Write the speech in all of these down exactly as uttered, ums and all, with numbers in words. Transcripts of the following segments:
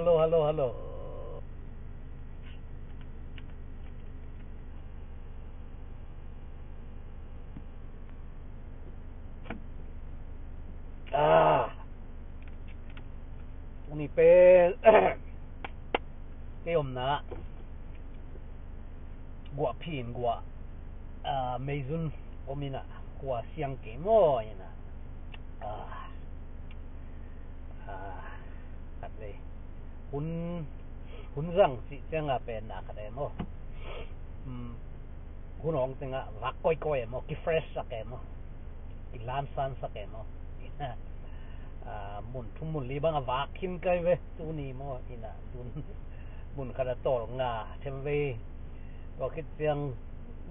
Hello, hello, hello. Ah. Uni pen kei omna guah phin guah, ah, meizun om ina, kua siang kei maw ina. Ah. Ah. Khat vei hun, hun zang cih cianga pen na khat em aw. Hmm. Hun awng tengah vak kawikawi em aw, kifresh sak em aw, kilansan sak em aw. Ah, mun thum mun li bang a vak khin kai ve tuni maw ina, tun mun khat a tawl nga them ve. Tua khit ciang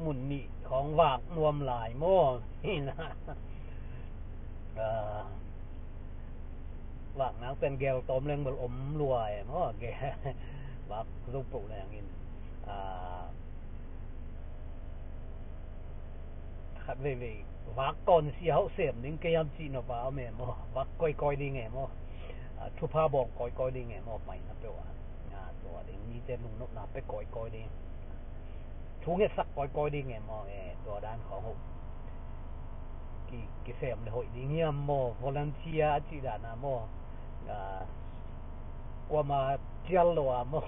mun nih khawng vak nuam lai maw ina. Ah, vak nang pen gel tawm leng bel om lua em aw, gel vak zo poh leng in. Ah, khat veivei vak kawn sia hauh sem ding kei hiam cih nop a om em aw, vak kawikawi ding em aw. Ah, thupha bawng kawikawi ding em aw, paina peuh ah. Ah, tua ding mite lungnopna pe kawikawi ding. Thu ngetsak kawikawi ding em aw, eh, tua dan khawng uh. Ki, kisem le hoih ding hiam maw, volunteer a cih dan a maw. Ah, kuama cial lo a maw.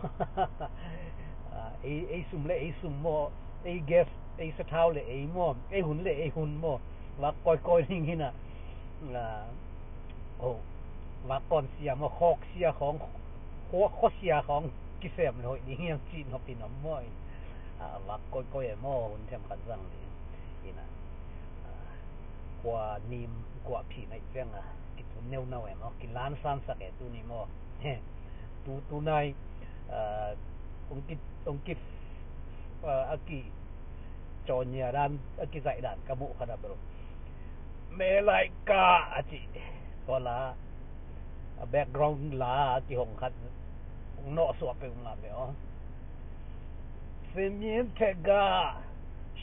Ah, ei, ei sum le ei sum maw, ei gas, ei sathau le ei maw, ei hun le ei hun maw, vak kawikawi ding hi na. Ah, oh, vak kawn sia maw, khawk sia khawng, khua, khua sia khawng kisem le hoih ding hiam cih nop in om maw. Ah, vak kawikawi em aw, hun them khat zang ding hi na. Ah, kua nim, kua phin aih cianga kitun neunau em aw, kilansan sak e tuni maw. Tu, tunai, ah, ong ki, ong ki, ah, a ki cawnya dan, a kizaih dan ka muh khat a bel, me lai ka a cih. Tua la, a background la a kihong khat ong nawh suah peuhmah ve aw. Semien thega,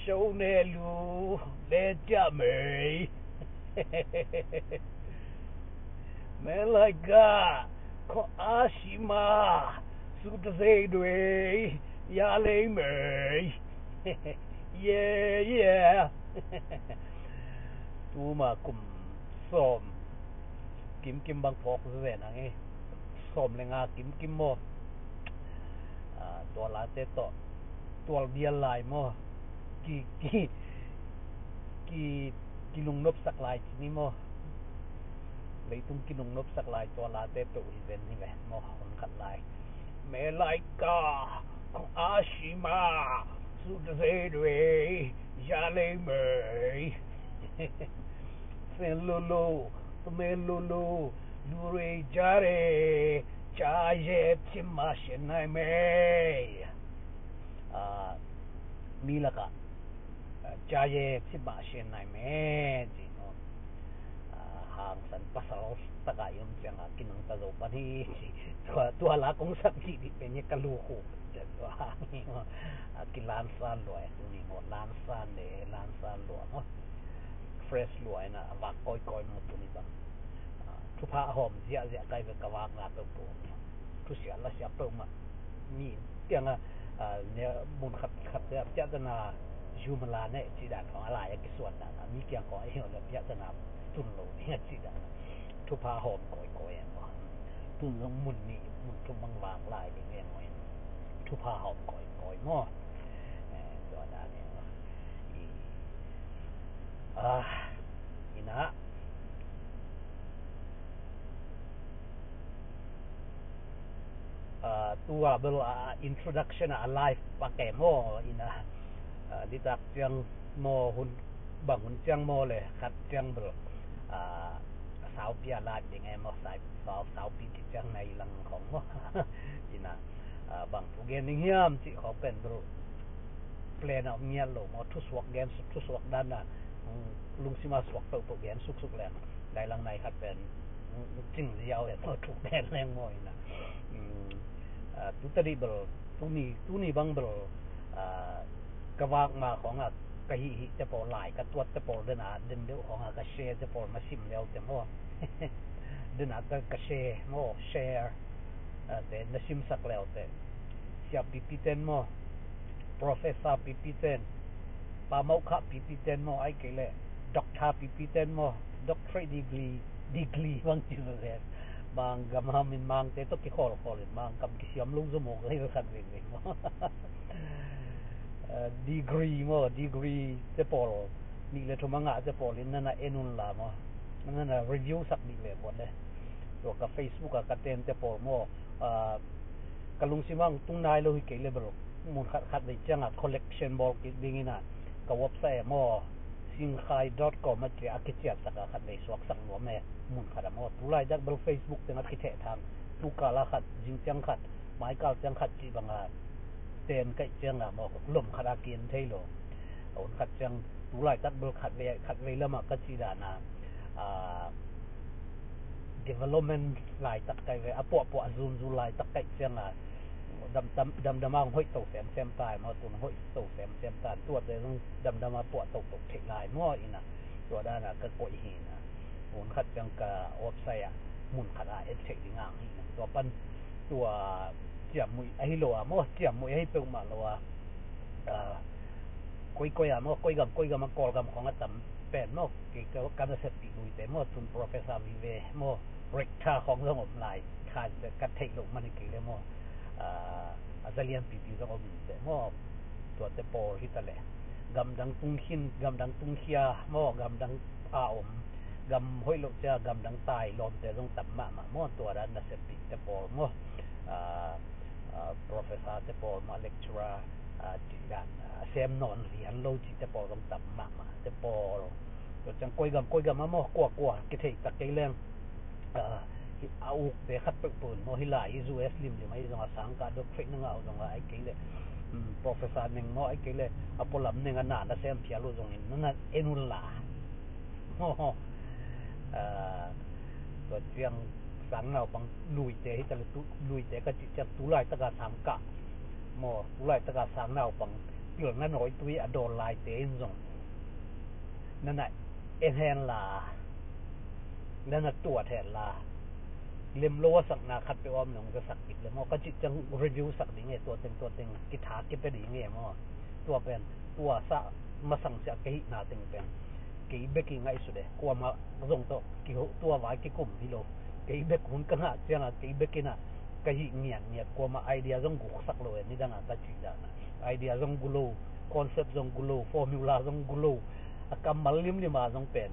shou ne lu, le tia mei. 没来个，可阿西嘛，苏德谁对，呀嘞美，耶耶。Tuma kum sawm kimkim bang phawk zen ang e. Sawm le nga kimkim maw. Ah, tua late tawh tual bial lai maw. Ki, ki, ki, kilungnopsak lai ci ni maw. Leitung kilungnopsak lai tua late peuh hi zen hi ve maw, hun khat lai. 没来个，可阿西嘛，苏德谁对，呀嘞美。 Sen lulu, tumen lulu, lure jare, chaye chima shenai me. Ah, mi laka, ah, chaye chima shenai me, ci no. Ah, hangsan pasal taka i om cianga kinang ta zo pan hi, ci. Tua, tua la kong sak ci di pen ye ka lu khu. Tua hang hi no. Ah, kilansan lua e, tuni maw, lansan le, lansan lua maw. Fresh lua ina, a vak kawikawi maw tuni bang. Ah, thupha a hawm ziahziah kai ve ka vakna peuhpeuh. Thusia lasia peuhmah. Mi tianga, ah, ne, mun khat khat te a piahtana zumala ne cih dan khawng a lai a kisuan dan a mi kiang khawng a hiau le piahtana tun lo ding a cih dan a. Thupha a hawm kawikawi e maw. Tun zong mun nih, mun thum bang vak lai ding e maw in. Thupha a hawm kawikawi maw. Eh, tua dan e maw. I, ah, ina, ah, tua bel, ah, introduction a live pak e maw ina, ah, nitak ciang maw hun, bang hun ciang maw le khat ciang bel, ah, saupi a live ding e maw, sau, saupi ci ciang nai lang khong maw. Ina, ah, bang thu gen ding hiam cih khawng pen bel plan a om ngiat lo maw, thusuak gen suk, thusuak dan a, mm, lungsima suak peuhpeuh gen suksuk leng. Dailang nai khat pen, mm, cing ziau e maw, thuk den leng maw ina. Mm, ah, tu tadi bel, tuni, tuni bang bel, ah, ka vak ma khawng a, ka hih hih te pawl lai, ka tuat te pawl den a, den deuh khawng a, ka share te pawl ma sim leu te maw. Den a ka, ka share maw, share. Te na simsak le uh teh, siapipi ten maw, professor pipi ten, pamauhkha pipi ten maw, ahih kei leh doctor pipi ten maw, doctorate degree, degree bang ci zel. Mang gam a min Mangte tawh kikhawlkhawl in Mang kam kisiam lo zaw mawk lei khat veve maw. Degree maw, degree te pawl nih le thum a ngah te pawl in na na en un la maw, na na review sak nih le buat le. Tua ka Facebook a ka ten te pawl maw, ka lungsim ah tung nai lo hi kei le bel, mun khat khat vei ciang a collection bawl kik ding in a, ka website ah maw, singkhai dot com a cia a kiciatsak a khat vei suaksak nuam e. Mun khat a maw, tu laitak bel Facebook teng a kitheh thang, tu kal a khat, zing ciang khat, mai kal ciang khat cih bang a ten kaih ciang a maw, lom khat a kin thei lo. A hun khat ciang tu laitak bel khat vei, khat vei lam a ka cih dan a, development laitak kai ve, a puahpuah zunzu laitak kai ciang a, damdam a hong hoih to semsem ta maw, tun hong hoih to semsem ta, tuate zong damdam a puah toto theih lai maw in a, tua dan a ka koih hi in a, hun khat ciang ka website ah mun khat a en theih ding ang hi in a, tua pan tua ciammuih ahi lo a maw, ciammuih ahi peuhmah lo a, koikoi a maw, koigam koigam a, Kawlgam khawng a tam pen maw, kei ka, ka naseppih luite maw, tun professor vive maw, rector khawng zong om lai, khan ka theih loh man hi kei le maw, a zalian pipi zong om in teh maw, tuate pawl hi ta leh, gamdang tung khin, gamdang tung khia maw, gamdang a om, gam hoih loh cia gamdang tai lawmte zong tam mahmah maw, tua dan naseppihte pawl maw, professor te pawl maw, lecturer, cih dan a sem nawn lian lo cihte pawl zong tam mahmah te pawl. Tua ciang koigam koigam a maw, kuakua kithei tak kei leng, a ukte khat peuhpeuh in maw, hi lai hi U S limlim ahi zong a, sangkah doctorate na ngah uh zong a, ahih kei leh professor neng maw, ahih kei leh a pualam neng a na na sem phial uh zongin na na en un la. Tua ciang sangnaupang luite hi ta leh, luite ka cih ciang tu laitaka sangkah maw, tu laitaka sangnaupang pilna nawitui a dawl laite in zong na na en hen la, na na tuat hen la, lem lo a sakna khat peuh a om nong zasak kik le maw, ka cih ciang review sak ding e, tua teng tua teng kitha kipia ding e maw. Tua pen tua sa masang sia ka hihna teng pen kei bek i ngaihsut e, kuamah zong tawh kiho tua vai kikum hi lo. Kei bek hun ka ngah ciang a, kei bek in a ka hih ngiatngiat, kuamah idea zong guksak lo e, nidang a ka cih dan a idea zong gu lo, concept zong gu lo, formula zong gu lo, a kammal limlim a zong pen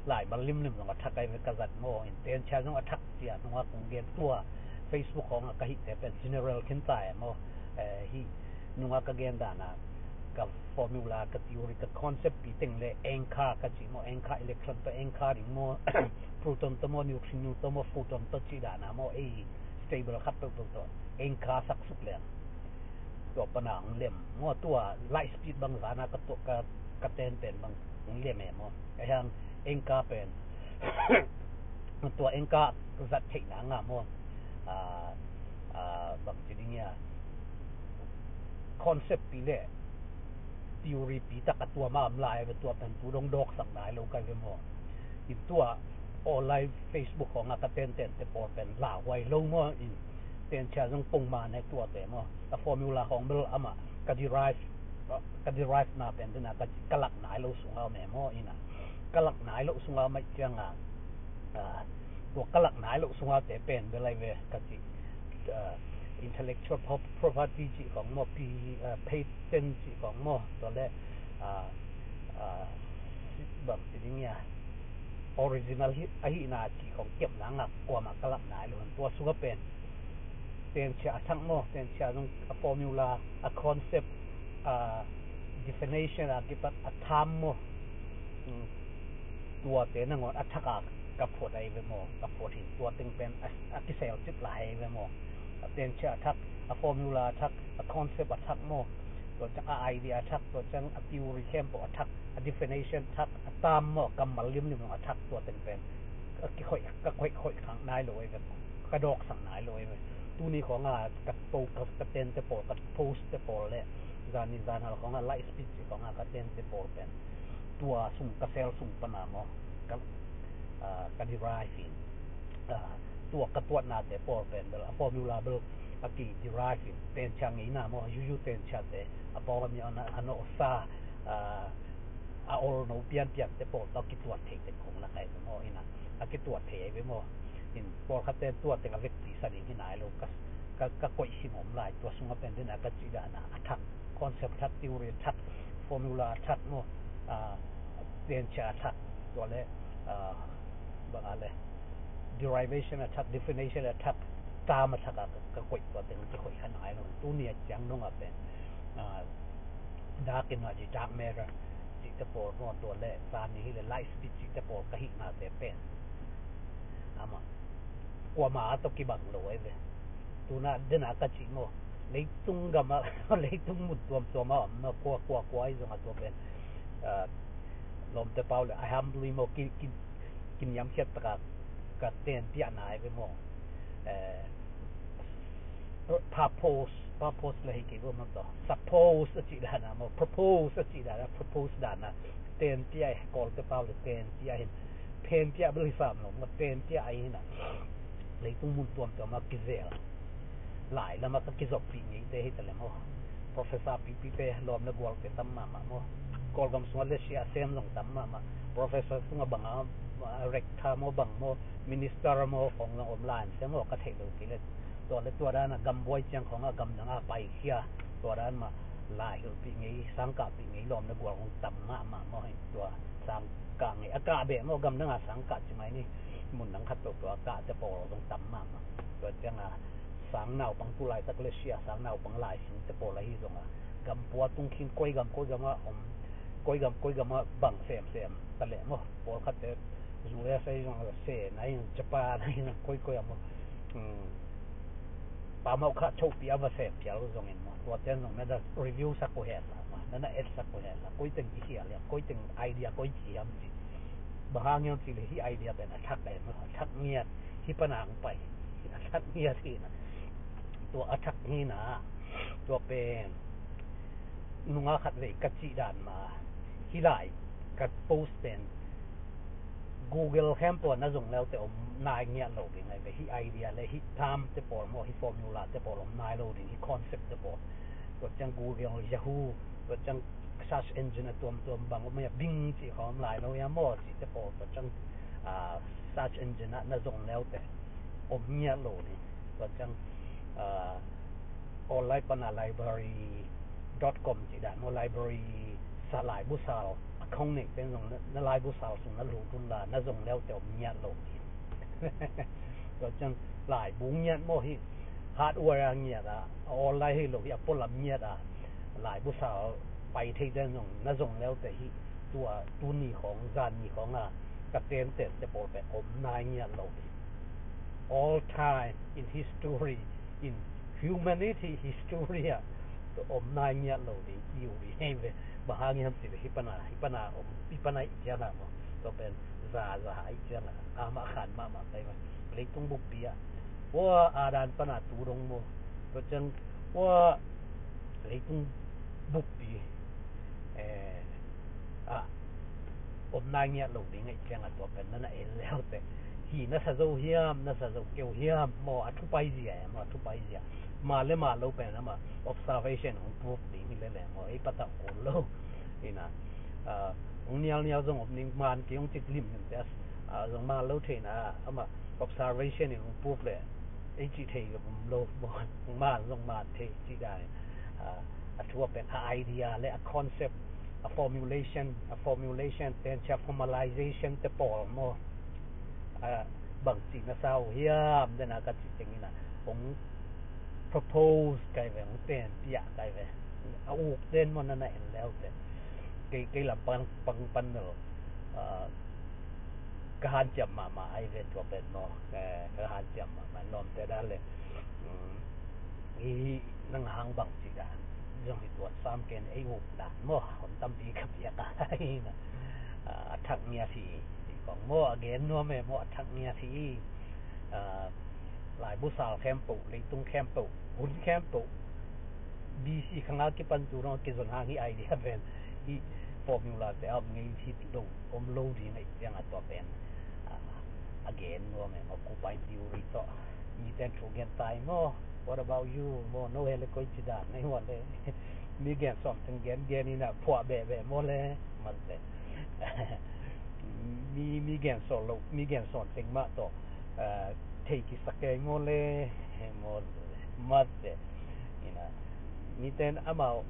laimal limlim zong a thak ai ve, ka zat maw, intention zong a thak cia nunga kong gen, tua Facebook khawng a ka hihte pen general khin ta e maw. Hih nunga ka gen dan a ka formula, ka theory, ka concept pi teng le anchor ka cih maw, anchor electron tawh anchor ding maw, proton tawh maw, neutron tawh maw, photon tawh cih dan a maw, ei stable khat peuhpeuh tawh anchor sak suk leng tua pana hong lem maw, tua light speed bang zana ka tuah, ka, ka ten pen bang hong lem e maw. Ahi hang anchor pen tua anchor zat theihna nga maw, bang ci ding ia, concept pi le theory pi tak a tua ma om lai ve, tua pen tu dong dawksak nai lo kai ve maw. In tua online Facebook khawng a ka tenten te pawl pen lauhuai lo maw, in tenchia zong pongman e tuate maw. A formula khawng bel amah ka derive, ka derive na pen dena ka, ka lak nai lo sunga om e maw, ina ka lak nai lo sunga om aih cianga, tua ka lak nai lo sunga te pen bel ai ve ka cih, intellectual property cih khawng maw, pi, patent cih khawng maw, tua le bang ci ding ia, original ahihna cih khawng kepna ngak kuamah ka lak nai lo. Tua sunga pen tenchia a thak maw, tenchia zong a formula, a concept, a definition a kipat a term maw, tuate nangawn a thak a ka phuat ai ve maw, ka phuat hi. Tua teng pen a kisel cip lai ai ve maw. A tenchia a thak, a formula a thak, a concept a thak maw, tua ciang a idea a thak, tua ciang a theory khempeuh a thak, a definition thak, a term maw, kammal limlim zong a thak, tua teng pen ka kikhoih, ka khoih khoih khang nai lo ai ve, ka dawksak nai lo ai ve. Tuni khawng a ka po, ka tente pawl, ka post te pawl le zani zanhal khawng a light speed khawng a ka tente pawl pen tua sung, ka sel sung pana maw, ka, ka derive in, tua ka tuatnate pawl pen bel a formula bel a ki derive in, tenchia ngeina maw, a yuyu tenchiate, a bawng a mi a nawhsa, a olno pianpiante pawl tawh a kituat thei teng khong lak ahi ve maw, ina a kituat thei ahi ve maw. In pawlkhatte tuat teng a vekpi sa ding hi nai lo, ka, ka, ka koih sim om lai, tua sungah pen dena ka cih dana a thak, concept a thak, theory a thak, formula a thak maw, tenchia a thak, tua le bang a le derivation a thak, definition a thak, term a thak a ka koih tua teng kikoih kha nai lo. Tuni a ciang dongah pen dakin a di dark matter cihte pawl maw, tua le zani hi le light speed cihte pawl ka hihnate pen ama kuama a tawh kibang lo ahi ve. Tuna dena ka cih maw, leitung gama leitung mun tuamtuama om na kua kua kua ahi zonga tua pen lawmte pau le a humbly maw, ki, ki, kiniamkhiat taka ka tenpiahna ahi ve maw. Purpose, purpose le hi kei vo maw, suppose a cih dana maw, propose a cih dana, propose dana tenpiah hi, Kawlte pau le tenpiah hin, phenpiah bel hi sam lo maw, tenpiah ahi hina. Leitung mun tuamtuama kizel lai lama ka kizoppih ngeite hi ta le maw. Professor pipite, lawm le gualte tam mahmah maw. Kawlgam sungah le sia sem zong tam mahmah. Professor sungah banga rector maw, bang maw, minister maw, khong zong om lai se maw, ka theih lo kei le. Tua le tua dana gambuai ciang khongah gamdanga paikhia, tua dan mah lai hilhpih ngei, sangkahpih ngei lawm le gual khong tam mahmah maw. Tua sangkah ngei a kah beh maw, gamdanga sangkah ci mai ni. Mun dang khat peuhpeuh a kahte pawl zong tam mahmah. Tua cianga sang naupang, tu laitak le sia sang naupang lai singte pawl ahi zonga gampua tung khin, koi gam koi gama om, koi gam koi gama bang semsem ta leh maw. Pawlkhatte U S A zong a se nai, Japan ahi zong koi koi a maw. Pamauh kha thopi a va sem pial zongin maw, tuate zong na da review sak uh hen la maw, na na et sak uh hen la, koi teng i hial hiam, koi teng idea koi ci hiam ci. Bang hang hiam ci le hi idea pen a thak ahi maw, a thak ngiat hi pana ang pai, a thak ngiat hi na. Tua a thak hi na, tua pen nunga khat vei ka cih dan ma hi lai ka post pen Google khempeuh na zong leute om nai ngiat lo ding ahi ve. Hi idea le hi term te pawl maw, hi formula te pawl om nai lo ding, hi concept te pawl. Tua ciang Google, Yahoo, tua ciang search engine a tuamtuam bang om a, Bing cih kha om lai lo hia maw, cihte pawl tua ciang search engine ah na zong leute om ngiat lo ding. Tua ciang online pana library dot com cih dan maw, library sa, laibu sal account neih pen zong na, na laibu sal sung na lut un la, na zong leute om ngiat lo ding. Tua ciang laibu ngiat maw, hi hardware a ngiat a, a online hi lo hi a pualam ngiat a, laibu sal pai thei den zong na zong leute hi tua tuni khong, zan ni khong a ka tenten te pawl pen om nai ngiat lo ding. All time in history, in humanity history ah om nai ngiat lo ding i uh hi hei ve. Bang hang hiam ci ve, hi pana, hi pana om, hi pana i ciang a maw, tua pen za za i ciang a, amah khan mahmah kai maw. Leitung buppi ah, ua, Adam pana tu dong maw, tua ciang ua, leitung buppi ah om nai ngiat lo ding ahi ciang a, tua pen na na en leute hi, na sa zo hiam, na sa zo keu hiam maw, a thupai zia e maw, a thupai zia. Ma le ma lo pen ama observation hong proof ding hi lele maw, ei patauh kul lo. Ina hong nialnial zong om ning, man kei hong cik limlim te a zong man lo theina ama observation in hong proof le ei cih thei om lo maw, man zong man thei cih dan. A thu a pen a idea le a concept, a formulation, a formulation, tenchia formalization te pawl maw. Bang cih na sa uh hiam, dena ka cih ciangin a hong propose kai ve, hong tenpiah kai ve. A uk den maw, na na en leute. Kei, kei lam pang, pang pan lo. Ka hanciam mahmah ahi ve tua pen maw. Ka hanciam mahmah lawmte dan le. Hi nang hang bang cih dan zong hi tuan sam ken, ei uk dan maw, hon tampi ka piak a hi na. A thak ngiat hi, hi kong maw, a gen nuam e maw, a thak ngiat hi. Laibu sal khempeuh, leitung khempeuh, hun khempeuh, B C khang a kipan tu dong a kizon hang hi idea pen, hi formula te a om ngei hi lo, om lo ding ahi ciang a tua pen A gen nuam e maw, kupang theory tawh. Miten thu gen tai maw. What about you maw? No he le koi ci dan na hi maw le. Mi gen sawm teng gen gen ina phuah beh beh maw le. Mat le. Mi mi gen sawm lo, mi gen sawm teng mah tawh. Thei kisak kei maw le. Maw le. Mat le. Ina. Miten amau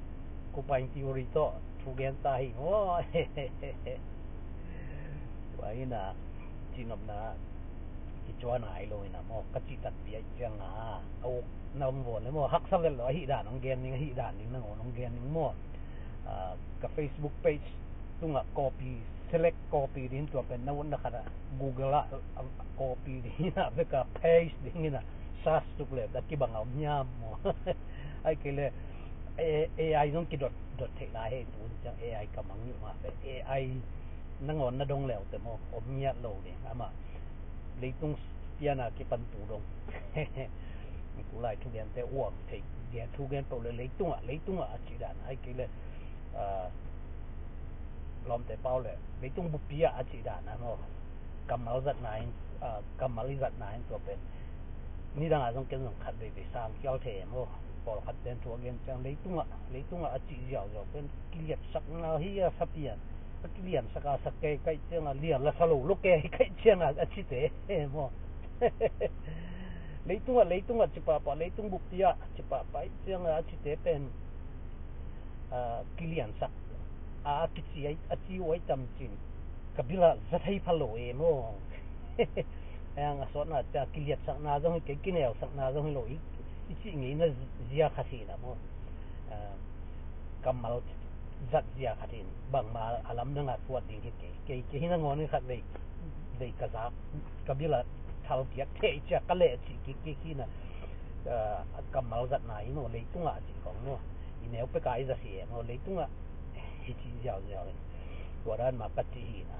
kupang theory tawh thu gen ta hi maw. Tua ina cinopna kicuan ai lo ina maw, ka cih takpi ai cianga a uk na om vaw le maw, haksa vet lo, ahi dan ong gen ding, ahi dan ding nangawn ong gen ding maw. Ka Facebook page tungah copy, select copy ding tua pen na utna khatah Google ah copy ding ina beka paste ding ina search tuk le da kibang a om hiam maw. Ai kei le AI zong kidot dot theih lai he tu ciang AI ka mang nih mah pe AI nangawn na dong leute maw om ngiat lo ding ama leitung piana kipan tu dong. Kulai thu gen te uang thei gen thu gen pau le leitungah leitungah a ci dan ai kei le lawmte pau le leitung bupi ah a ci dan a maw. Kammal zatna in kammal i zatna in tua pen nidang a zong ken zong khat veivei sang kial thei maw. Pawlkhat ten thu a gen ciang leitungah leitungah a ci ziauziau pen kiliatsakna hi a sapian a kiliansak a sak kei kaih cianga lian la sa lo lo kei kaih cianga a cite maw. Leitungah leitungah cipahpah leitung bupi ah cipahpah ih cianga a cite pen kiliansak a kici a ci uai tam cin ka bila za thei pha lo e maw. Ayang a sawtna cia kiliatsakna zong hi kei kineusakna zong hi lo i cih ngeina zia khat hi na maw. Kammal zat zia khat hin bangma a lamdang a tuat ding hi kei kei kei hi nangawn hi khat vei vei ka zak ka bila thal piak thei cia ka leh cih kik kik hi na. Kammal zatna hi maw leitungah cih kong maw i neu peka i za si e maw leitungah hi cih ziauziau in tua dan ma ka cih hi na.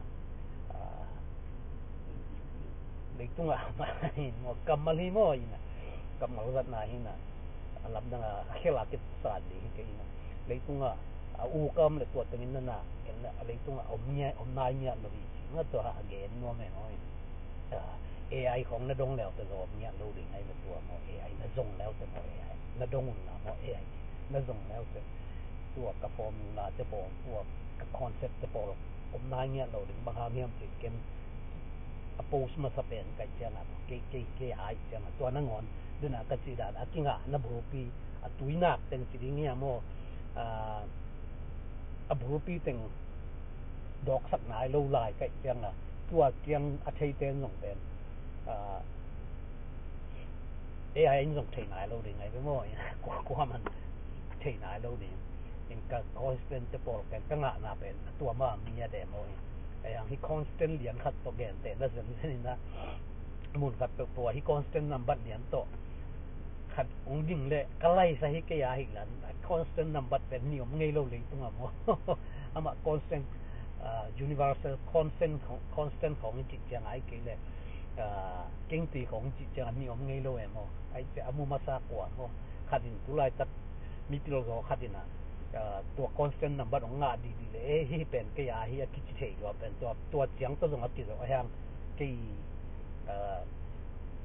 Leitungah mah hi maw kammal hi maw hi na kammal zatna hi na. A lamdang a khel a kisa ding hi kei na leitungah a u kam le tua tengin na na ken a leitungah om ngiat om nai ngiat lo hi cih nga tua a gen nuam e maw hi. AI khong na dong leute zong om ngiat lo ding ai na tua maw AI na zong leute maw AI na dong un na maw AI na zong leute tua ka formula te bawl tua ka concept te bawl om nai ngiat lo ding bang hang hiam cih ken a post masa pen kaih ciangah kei kei kei ai ciangah tua nangawn dena ka cih dan a kingah na burupi a tuinak teng ci ding hiam aw. A burupi teng dawksak nai lo lai kaih ciangah tua kiang a theite zong pen AI in zong thei nai lo ding ai ve maw. Kuaman thei nai lo ding in ka constant te pawl ken ka ngahna pen a tua ma mi a de maw. Ai ang hi constant lian khat tawh gente na zenzen ina mun khat peuh pua hi constant nambat lian tawh khat ong ding le ka laisa hi kei a hi lan constant nambat pen ni om ngei lo leitungah maw. Amah constant universal constant constant khawng in cih ciang ai kei le kengtui khawng in cih ciang a ni om ngei lo e maw. Ai cia a mu masa kua maw khat in tulaitak mipil zaw khat in a tua constant nambat ong ngah dihdih le e hi pen kei a hi a kici thei lua pen tua ciang tawh zong a kizawh a hiang kei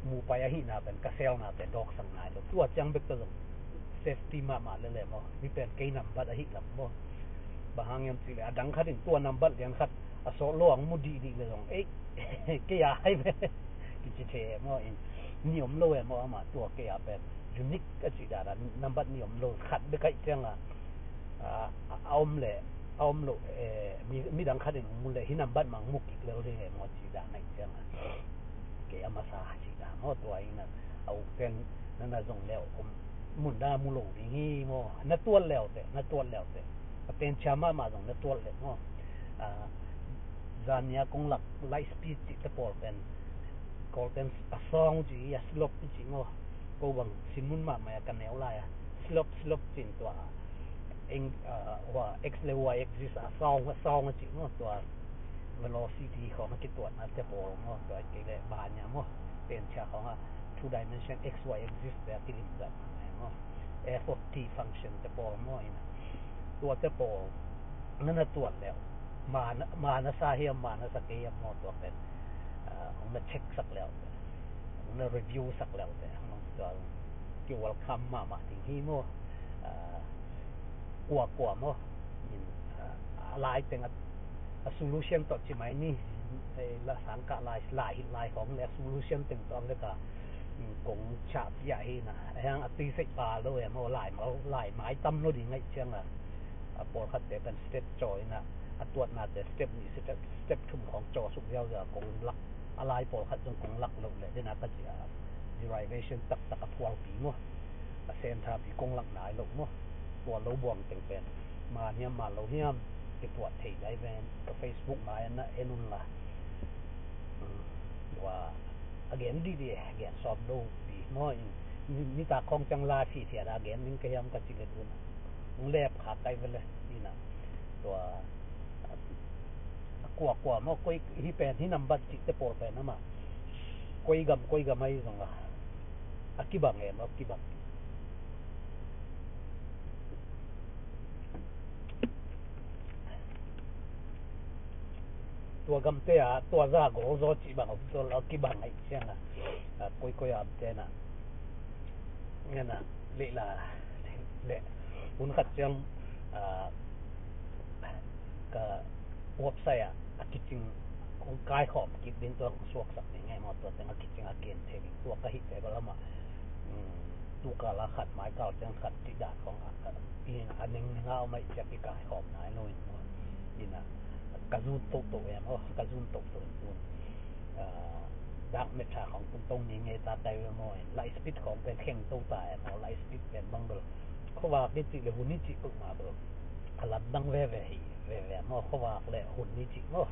mupai ahihna pen ka selna pen dawksak nai lo tua ciang bek tawh zong safety mahmah lele maw mi pen kei nambat ahih lam maw. Bang hang hiam cih le a dang khat in tua nambat lian khat a sawh lo ang mu dihdih le zong ei kei a hai ve kici thei e maw in ni om lo e maw amah tua kei a pen unique a cih dan a nambat ni om lo khat bek aih cianga a om le a om lo midang khat in ong mu le hi nambat mang mu kik lel ding e maw cih dan aih cianga kei a masa cih dan maw tua ina a ukten nana zong le om mun dang a mu lo ding hi maw na tuat leute na tuat leute a pen cia mahmah zong na tuat le maw. Zania kong lak light speed cih te pawl pen kawl pen a sawng cih a slope cih maw ko bang sin mun mahmah a ka neu lai a slope slope cin tua eng hua x le y axis a sawng a sawng a cih maw tua velocity khawng a kituatna te pawl maw tua kei le banya maw pen cia khawng a two dimension x y axis te a kilim zat maw f of t function te pawl maw ina tua te pawl nana tuat leuh ma na sa hiam ma na sa kei hiam maw tua pen Hong na check sak leu te, hong na review sak leu te, hong tua ki welcome mahmah ding hi maw. Kuakua maw, a lai teng a solution tawh ci mai ni. La sangkah lai lai hih lai hong le a solution teng tawh vek a kong chahpiah hi na. Hiang a tuisek pa lo e maw, lai maw, lai mai tam lo ding ngaih ciang a, a pawlkhatte pen step caw in a, a tuatnate step nih step thum khawng caw suk ziauziau kong lak. A lai pawlkhat zong kong lak loh leh dena ka ci a, derivation taktak a phualpi maw, a senthapi kong lak nai loh maw. Tua lo buang teng pen man hiam man lo hiam, kipuah thei dai ven. Ka Facebook mai na en un la. Tua a gen didi, a gen sawm lo pi maw in, nitak khawng ciang la fihfiat a gen ding ka hiam ka ci le tun hong lep khak kai vele. Ina tua a kuakua maw, koi hi pen hi nambat cihte pawl pen amah koi gam koi gam ahi zong a, a kibang em a kibang. Tua gamte a tua za gol zaw cih bang om tua lo kibang ahi ciang a, koikoi a omte na ngena lehla leh hun khat ciang ka website ah a kicing kong kaikhawm kik ding tua kong suaksak ding e maw, tua ciang a kicing a ken thei ding tua ka hihte bel amah tukal a khat maikal ciang khat cih dan khawng a neng neng a om ahi ciang kikaikhawm nai lo in maw. Ina ka zun tohtoh e maw, ka zun tohtoh in tun dak metha khawng tungtong ni ngei ta kai ve maw, light speed khawng pen kheng to ta e maw, light speed pen bang bel khuavak i cih le hun i cih peuhmah bel a lamdang veve hi veve maw, khuavak le hun i cih maw.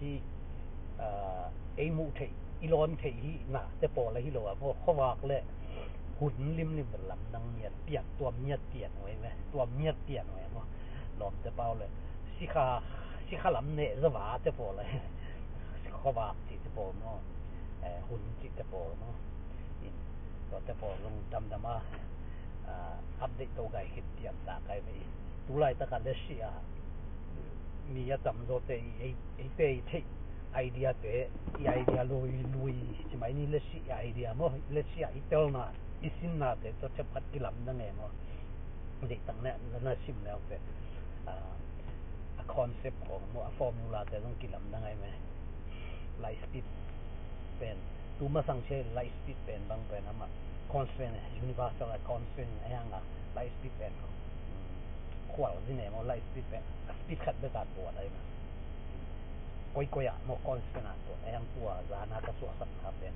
Hi ei muh theih i lawn theih hi nate pawl ahi lo a maw, khuavak le hun limlim bel lamdang miat pian, tua miat pian uh ei ve, tua miat pian uh ei maw. Lawmte pau le sikha sikha lam neh zova te pawl le khuavak cihte pawl maw, hun cihte pawl maw. In tuate pawl zong damdam a update to gai khit pian ta kai ve. In tulaitaka lesi a mi a tamzawte eite i theih idea te i idea lui lui ci mai ni, lesi a idea maw, lesi a i telna i sinnate tawh thepkhat kilamdang e maw. Deihtak ne na sim leute a concept khawng maw, a formula te zong kilamdang ai me. Light speed pen tu masang sia light speed pen bang pen amah constant, universal a constant a hiang a light speed pen khual zin e maw, light speed pen a speed khat bek a tuat ai me. Koikoi ah maw constant a tuat a hiang tua zana ka suahsakna pen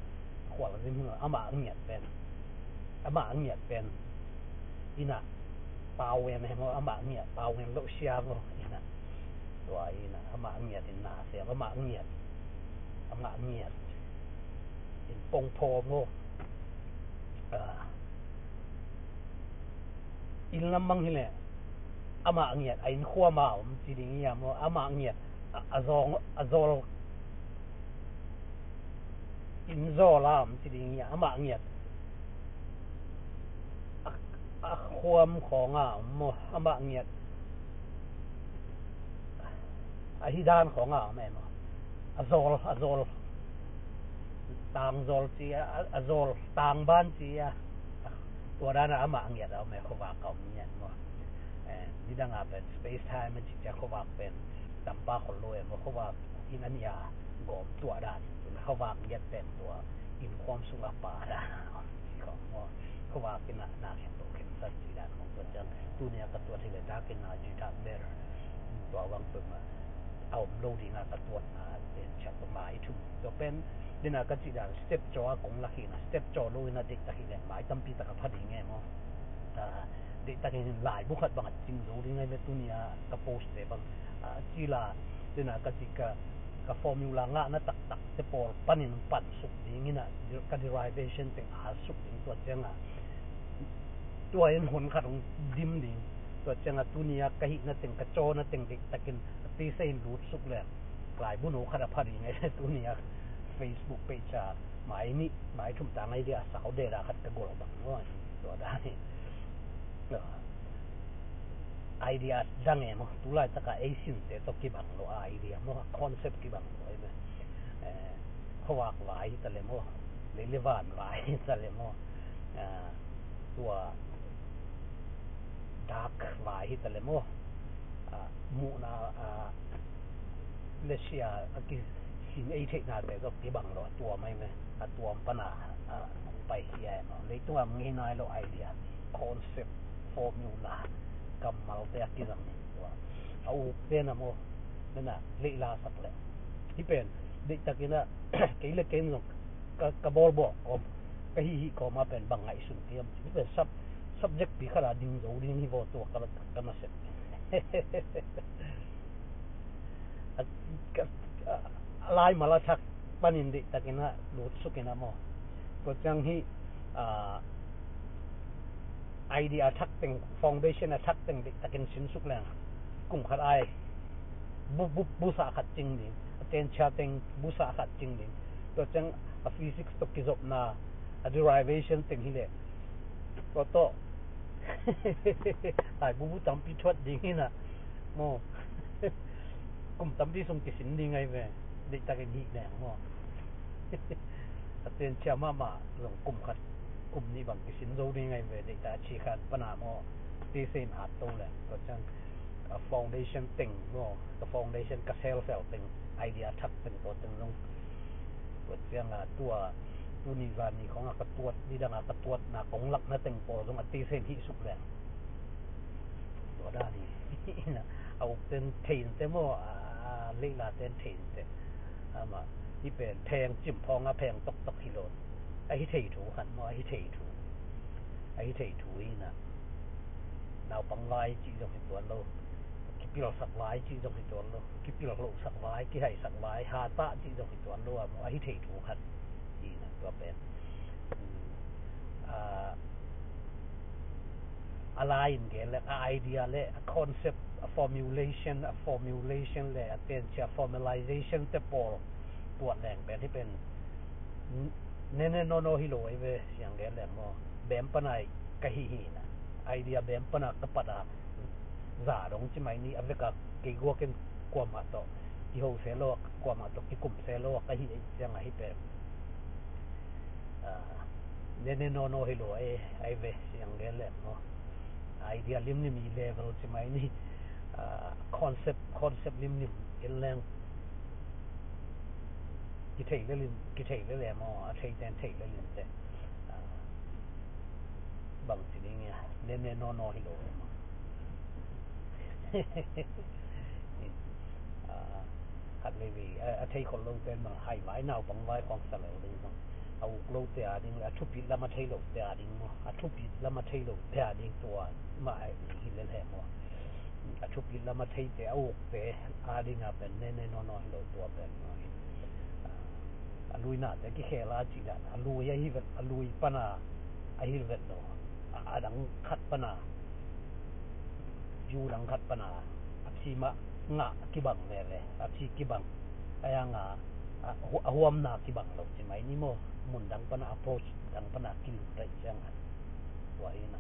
khual zin hi maw, amah a ngiat pen amah a ngiat pen ina pau en he maw, amah a ngiat pau en loh sia maw ina. Tua ina amah a ngiat in na siam, amah a ngiat amah a ngiat in pongphaw maw. Inn lam bang hileh amah a ngiat a inn khuam a om ci ding hi a maw, amah a ngiat a zawng a zawl inn zawl a om ci ding hi a, amah a ngiat a khuam khawng a om maw, amah a ngiat a hi dan khawng a om e maw. A zawl a zawl tang zawl ci a, a zawl tang ban ci a, tua dan a amah a ngiat a om e, khuavak a om ngiat maw. Nidang a pen space time a ci cia khuavak pen tampa khol lo e maw, khuavak in a nia gawm tuah dan khuavak ngiat pen tua in khuam sung a pa dan a om ci khawng maw. Khuavak in a na khen to khen sat ci dan khawng tua ciang tunia ka tuat hileh dak in a ci dak ber tua vang peuhmah a om lo ding a ka tuatna pen ciat tua mai thum tua pen dena ka cih dan step caw a kong lak hi na, step caw lo in a deihtak hileh mai tampi tak a pha ding e maw. Deihtak in laibu khat bang a cing zo ding a hi ve tunia ka post te bang a cila dena ka cih ka ka formula ngahna taktak te pawl panin pansuk ding in a ka derivation teng a suk ding tua ciang a tua in hun khat hong dim ding. Tua ciang a tunia ka hihna teng ka cawna teng deihtakin a tisa in lut suk le laibu no khat a pha ding e. Tunia Facebook page a mai nih mai thum tang idea sau deda khat ka gol bang maw. Tua dan hi idea dang e maw, tulaitaka ei sinte tawh kibang lo a idea maw, concept kibang lo e maw. khuavak vai hi ta le maw, lei le van vai hi ta le maw, tua dark vai hi ta le maw, muhna le sia a kisin ei theihnate zong kibang lo, a tuam ai me, a tuam pana pai hi ai maw. Leitung a ngei nai lo idea, concept, formula, kammalte a kizang tua a uk pen a maw, nana leihla sak le hi pen deihtakin a kei le kei zong ka bawlbawk kawm, ka hihih kawm a pen bang ngaihsun tiam ci pen sub subject pi khat a ding zo ding hi vaw tua ka na sep. A laimal a thak panin deihtakin a lutsukin a maw, tua ciang hi idea a thak teng, foundation a thak teng deihtakin sinsuk leng kum khat ai bu bu busa khat cing ding, a tenchia teng busa khat cing ding. Tua ciang a physics tawh kizopna, a derivation teng hi le tua tawh ai bu bu tampi thuat ding hi na maw. Kum tampi sung kisin ding ai ve, deihtakin hih leng maw. A tenchia mahmah zong kum khat kum nih bang kisin zo ding ai ve, deihtak a chikhan pana maw. Tisin at to le tua ciang a foundation teng maw, ka foundation ka selsel teng, idea thak teng tua teng zong tua ciang a tua tuni zan ni khong a ka tuat ni dang a ka tuatna kong lakna teng pawl zong a tisin hih suk leng tua dan hi. A uk ten theinte maw, a leila ten theinte. Ama hi pen pheng cim phawng a pheng toktok hi lo. A hi thei thu khan maw, a hi thei thu, a hi thei thu hi na. Naupang vai cih zong hi tuan lo, kipilsak vai cih zong hi tuan lo, kipil lohsak vai, kihaisak vai, hatah cih zong hi tuan lo a maw, a hi thei thu khan hi na tua pen. A lai in gen le a idea le a concept, a formulation, a formulation le a tenchia formalization te pawl tuat leng pen hi pen nene nono hi lo ai ve, siang gen leng maw. Bem pana ka hi hi na, idea bem pana ka pat a za dong ci mai ni, a veka kei guakin kuamah tawh kiho se lo, kuamah tawh kikum se lo ka hi siang a hi pen nene nono hi lo ai ve, siang gen leng maw. Idea limlim i level ci mai ni, concept, concept limlim in leng kithei le lim, kithei le lem aw, a thei ten thei le lim te bang ci ding ia, nene nono hi lo. Khat vei vei a thei khol lo ten bang hai vai, naupang vai khong sa lo ding bang, a uk lo te a ding le a thupit lam a thei lo te a ding maw, a thupit lam a thei lo te a ding tua mah a hi le le maw. A thupit lam a thei te, a uk te a ding a pen nene nono hi lo tua pen maw. A lui nate kikhel a cih dan a lui a hi vet, a lui pana a hi vet lo, a dang khat pana, view dang khat pana a phi mah ngah kibang veve, a phi kibang a yang a, a huamna kibang lo ci mai ni maw. Mun dang pana, approach dang pana kilut daih ciang a tua hi na.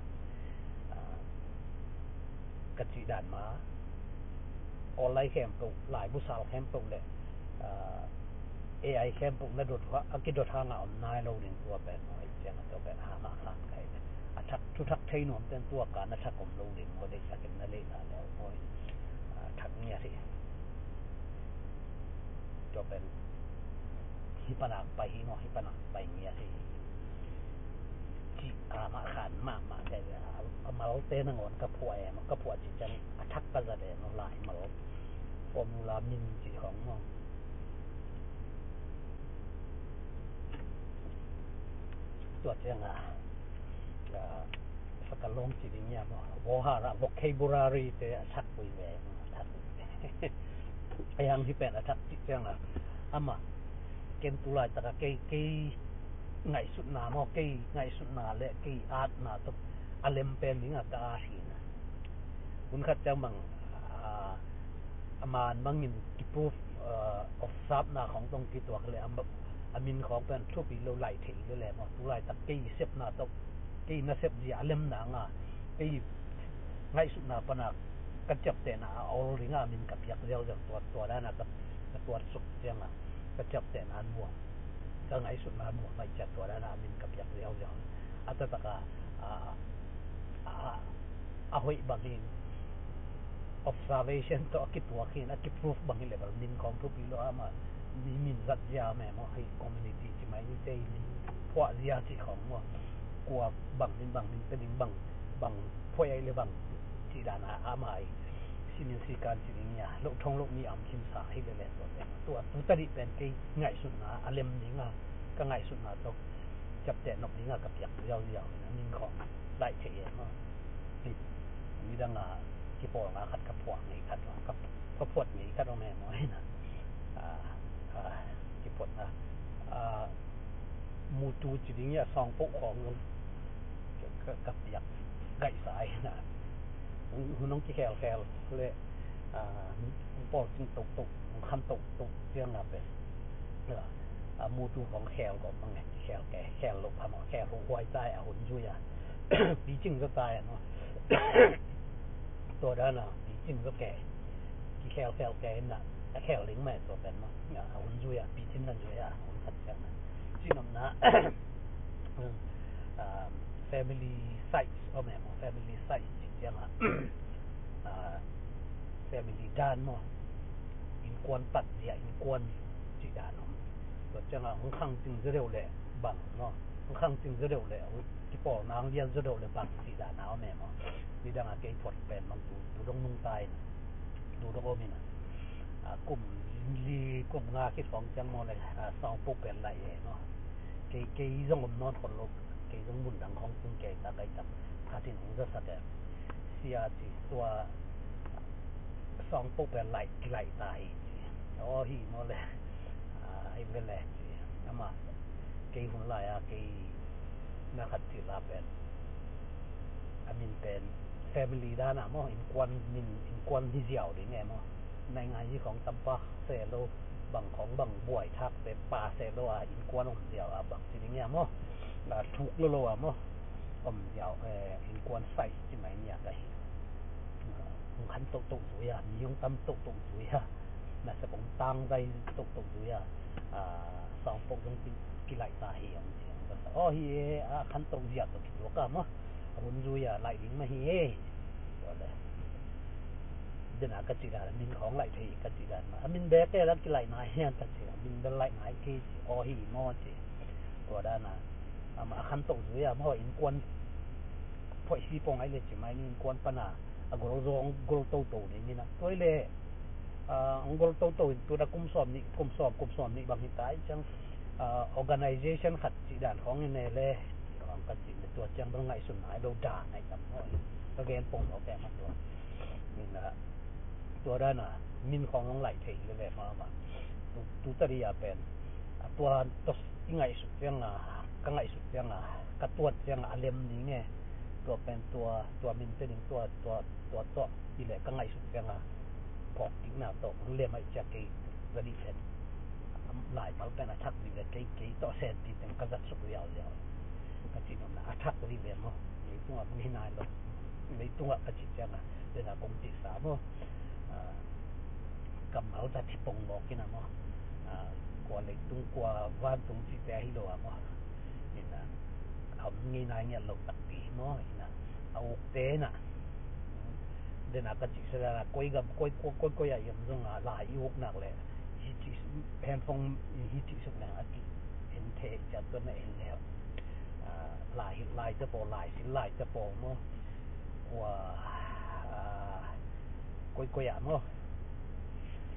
Ka cih dan ma online khempeuh, laibu sal khempeuh le AI khempeuh na dot a kidot hanga om nai lo ding tua pen maw. Ciang a tua pen hama khan kai a thak thu thak thei nuam ten tua ka na thak om lo ding maw, deihtakin na leina le maw. Thak ngiat hi. Tua pen hi panak pai hi maw, hi panak pai ngiat hi. Cih a mah khan mahmah kei a malte nangawn ka phuah em, ka phuah cih ciang a thak ka zat em, laimal formula min cih khong maw. Tua ciang a fakalawng ci ding ia maw, vohara, vocabulary te a thak ui ve, a thak ui ve. A yang hi pen a thak cih ciang a amah ken tu laitak a kei, kei ngaihsutna maw, kei ngaihsutna le kei atna tawh a lem pen ding a ka at hi na. Hun khat ciang bang a man bangin kiproof of sapna khong tong kituak le a min khong pen thupi lo lai thei le le maw. Tu laitak kei sepna tawh, kei nasep zia a lemna nga, kei ngaihsutna pana ka ciaptehna a ol ding a min ka piak ziauziau tua, tua dana ka tuat suk ciang a ka ciaptehna a nuam. ka ngaihsutna muang ngaih ciat tua dan a min ka piak ziauziau. A taktak a, a, a, a hoih bangin observation tawh a kituak in a kiproof bangin le bel min khawng thupi lo a, amah mi min zat zia meh maw, hei community ci mai ni, tei min phuah zia ci khawng maw, kua bang min bang min pe ding bang bang phuai ai le bang cih dan a, amah i sinin sikan ci ding ia, loh thong loh ni am khin sa hi le le tua pen. Tua tu tadih pen kei ngaihsutna a lem ding a, ka ngaihsutna tawh ciapteh nop ding a ka piak ziauziau in a, min khawng laih thei e maw. Hi, midang a kipawlna khat ka phuah ngei khat, ka phuah ngei khat om e maw hi na. A, a, kiphuatna, a, mutu ci ding ia, sawngpoh khawng zong ka, ka, ka piak ngaihsa hi na. Hun, hun hong kikhelkhel le, a, hong pawlcing tohtoh, hong khan tohtoh ciang a pen, a, a, mutu khawng khel gawp mang e, kikhel ke, khel loh phamawh, khel huhuai ta e, a hun zui a picing zaw ta e maw. Tua dan a picing zaw ke, kikhelkhel ke in a, a khel ding mah e tua pen maw. A, a hun zui a picing na zui a, hun khat ciang a, ci nopna, a, family size om e maw, family size ci ciang a, a, family dan maw, innkuan pat zia, innkuan cih dan om. Tua ciang a hong khangcing zaw deuh le bang maw, hong khangcing zaw deuh le, kipawlna hong lian zaw deuh le bang cih dan a om e maw. Nidang a kei phuat pen bang tu, tu dong nungta in, tu dong om in a, a, kum li kum nga khit khawng ciang maw le, a, sawngpoh pen laih e maw. Kei, kei zong om nawn khol lo, kei zong mun dang khawng tung kei ta, kei tam khat in hong zasak e. Sia ci, tua sawngpoh pen laih, kilaih ta hi ci. Aw hi maw le, a, hi ve le ci. Amah kei hun lai a kei na khat cih la pen, a min pen family dan a maw, innkuan min, innkuan hi ziau ding e maw. Naingngan hi khawng tampa se lo, bang khawng bang buai thak te pa se lo a, innkuan om ziau a bang ci ding e maw. A, thuk lo lo a maw, om ziau, eh, innkuan sai ci mai ni a ka hi. Hong khan tohtoh zui a, mi hong tam tohtoh zui a, nasep hong tangzai tohtoh zui a, a, sawngpoh zong ki, kilaih ta hi hong ci hong ka sa. Aw hi e, a khan toh zia tawh kituak a maw, a hun zui a laih ding mah hi e. Tua le, den a ka cih dan, min khawng laih thei ka cih dan mah, a min bek e la kilaihna hian ka cih, a min bel laih ngai kei ci, aw hi maw ci. Tua dan a, amah a khan toh zui a maw, innkuan phoih si pong ai le ci mai ni, innkuan pan a, a gol zong gol toto ding in a. Tua i le, a, hong gol toto in tu da kum sawm nih, kum sawm, kum sawm nih bang hi ta i ciang, a, organization khat cih dan khawng in e le, khawng ka cih le tua ciang bel ngaihsun nai lo dan ai tam maw. Ka gen pong lo pek ma tua. In a, tua dan a min khawng hong laih thei le le mah mah. Tu, tu tadi a pen, a, tua tos i ngaihsut ciang a, ka ngaihsut ciang a, ka tuat ciang a, a lem ding e. Tua pen tua, tua min te ding tua, tua, tua, tua. I le ka ngaihsut ciang a, phawk ding na tawh hong lem ai ciang kei za dih pen, lai pal pen a thak dih ve, kei, kei tawh senpi teng ka zat suk liauliau. Ka cih nopna a thak dih ve maw. Leitung ah hong hi nai lo. Leitung ah ka cih ciang a, den a kong cih sa maw. A, kammal zat hi pong mawk in a maw. A, kua leitung, kua vantung cihte ahi lo a maw. In a, a om ngei nai ngiat lo takpi hi maw. In a, a ukte in a, den a ka cih sa dan a, koi gam, koi, koi, koi, koi a i om zong a, lai i uk nak le, hi cih, handphone hi cih suk nang a ki en the, ciat tuan na en le. A, lai, lai te paw, lai, sin lai te paw maw. Kua, a, koi, koi a maw.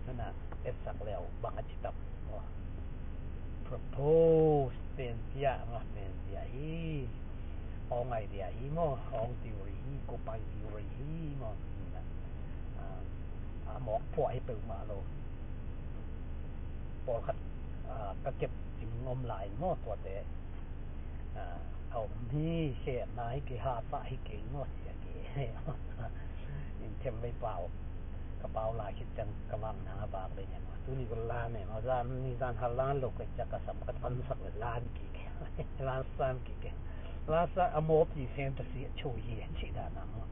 Nana, etsak leu, bang a ci tam maw. Propose, pen zia, nga pen zia hi. Aw ngai zia hi maw, aw theory hi, kopai theory hi maw. A, a mawk phuah hi peuhmah lo. Pawlkhat, a, ka kep cing om lai maw, tuate. A, a om hi, khenna hi kei, hasa hi kei maw, cia kei. In them vei pau. Ka pau lai khit ciang ka vang nang a vak vei ne maw. Tuni ko lan ne maw, zan ni zan hal lan lo kei ciang ka sam ka tansak le lan kik. Lan san kik. Lan san a mawpi sem ta si a cho hi a cih dan a maw.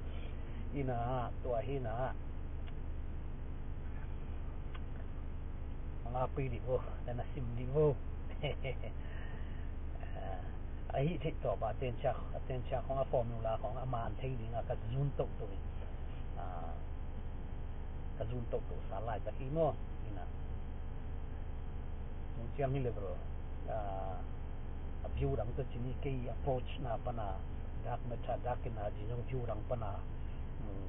Ina, tua hi na. Nga pui dih vo, na na sim dih vo. Ah, a hih theih tawh a tenchia, a tenchia khong a formula khong a man thei ding a ka zun tohtoh in, ah, ka zun tohtoh sa laitak hi maw. Ina, nung ciang hi level, ah, a view dang tawh cin hi kei approach na pana dark matter, dark energy zong view dang pana, um,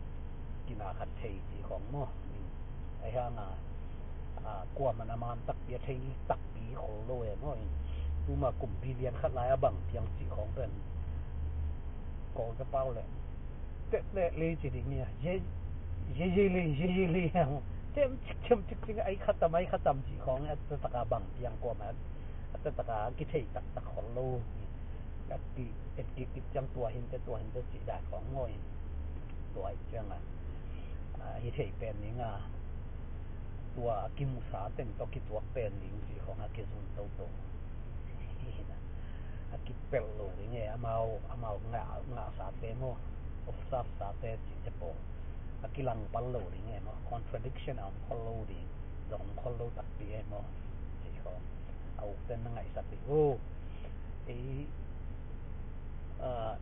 kina khat thei ci khong maw. Ahi hanga, ah, kuaman a man takpi a thei takpi khol lo e maw. Tuma kum billion khat lai a bang piang ci khong pen Kawl ka pau le tet le le ci ding nia. Ye ye ye le ye ye le. Cem cik cem cik cik ai khatam ai khatam ci khong a tet taka bang piang kuaman a tet taka kithei taktak khol lo. A ki et ki kit ciang tua hin te tua hin te ci dan khong maw. Tua ai ciang a, ah, hi thei pen ning a, tua a kimusa teng tawh kituak pen ning ci khong a kizun toto. A kipelh lo ding e, amau, amau ngah, ngahsate maw, observe sate cihte pawl a kilangpal lo ding e maw, contradiction a om khol lo ding, zong om khol lo takpi e maw. Ci khong a ukten na ngaihsak ding. Oh, ei, ah,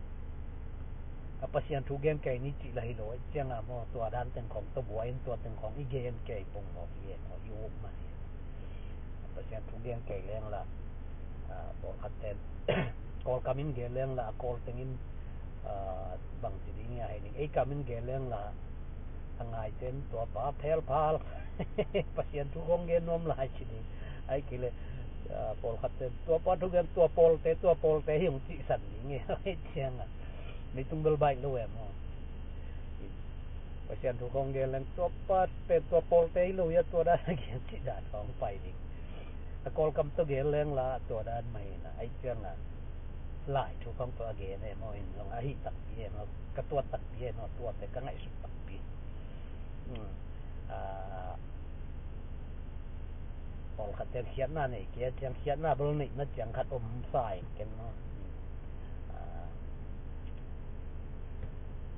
a Pasian thu gen kei ni cih la hi lo, ciang a maw, tua dan teng khong tawh buai in tua teng khong i gen kei pong maw, i gen maw, i uk mah hi. A Pasian thu gen kei leng la, ah, pawlkhat ten Kawlkam in gen leng la, a Kawl teng in, ah, bang ci ding a hei ding, ei kam in gen leng la, a ngaite in tua pa phelphal Pasian thu khong gen nuam lai ci ding. Ai kei le, ah, pawlkhat ten tua pa thu gen tua pawlte, tua pawlte hi hong cihsan ding e. Ai ciang a, leitung bel baih lo e maw. Pasian thu khong gen leng tua pa pen tua pawlte hi lo ia tua dan a gen cih dan khong pai ding. A Kawlkam tawh gen leng la tua dan mah hi na, ai ciang a lai thu khong tua a gen e maw, in zong a hih takpi e maw, ka tuat takpi e maw, tuate ka ngaihsut takpi. Hmm. Ah, pawlkhat ciang khiatna nei kei a ciang khiatna bel neihna ciang khat om sa in ken maw. Ah,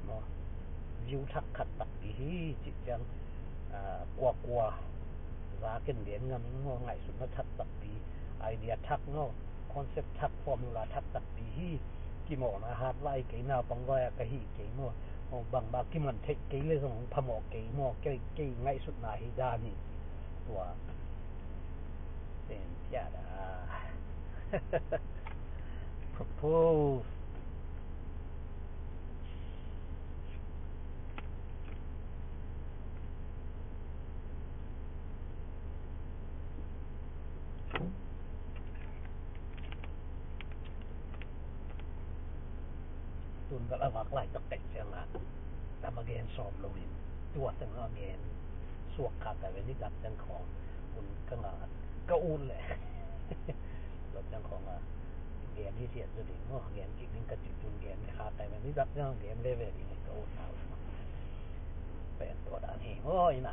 maw, view thak khat takpi hi cih ciang, ah, kuakua za ken gen ngam maw, ngaihsutna thak takpi, idea thak maw, concept thak, formula thak takpi hi. Kimawhna hat lai kei, naupang vai a ka hi kei maw, maw, bangmah kiman theih kei le zong phamawh kei maw, kei, kei ngaihsutna hi dan hi. Tua pen piada propose. Tun bel a vak laitak tek ciang a tam a gen sawm lo in, tua teng a gen suak kha kai ve, nitak teng khawng kun ka nga ka ut leh. Tua ciang khawng a gen hi siat zaw ding maw, gen kik ding ka cih tun gen kha kai ve, nitak ciang gen veve ding ka ut na uh. Pen tua dan hi maw, ina.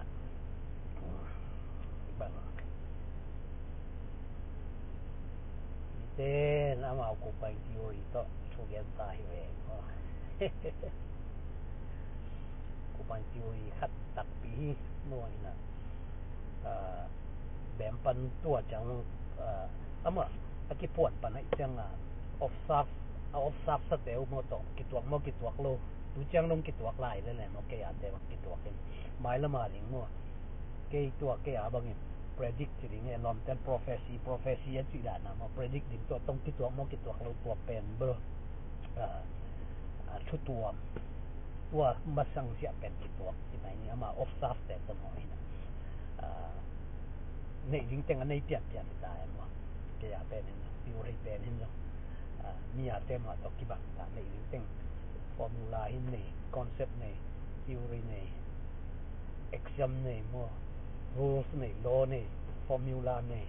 Bang miten amau kupang theory tawh thugen ta hi ve maw. Kupang theory khat takpi hi maw, ina. Ah, bem pan tua ciang, ah, amah a kipuan pan aih ciang a observe, a observe sate uh maw tawh kituak maw kituak lo, tu ciang dong kituak lai lele maw, kei a te bang kituak in mai lama ding maw. Kei tua kei a bangin predict ci ding e, lawmten prophecy, prophecy a cih dan a maw, predict ding tua tong kituak maw kituak lo tua pen bel, ah, ah, thutuam tua masang siah pen kituak ci mai ni, ama observe te tawh maw, ina. Ah, neih ding teng a nei pianpian ta e maw. Kei a pen hin zong, theory pen hin zong, ah, mi a te mah tawh kibang ta, neih ding teng formula hin nei, concept nei, theory nei, axiom nei maw, rules nei, law nei, formula nei,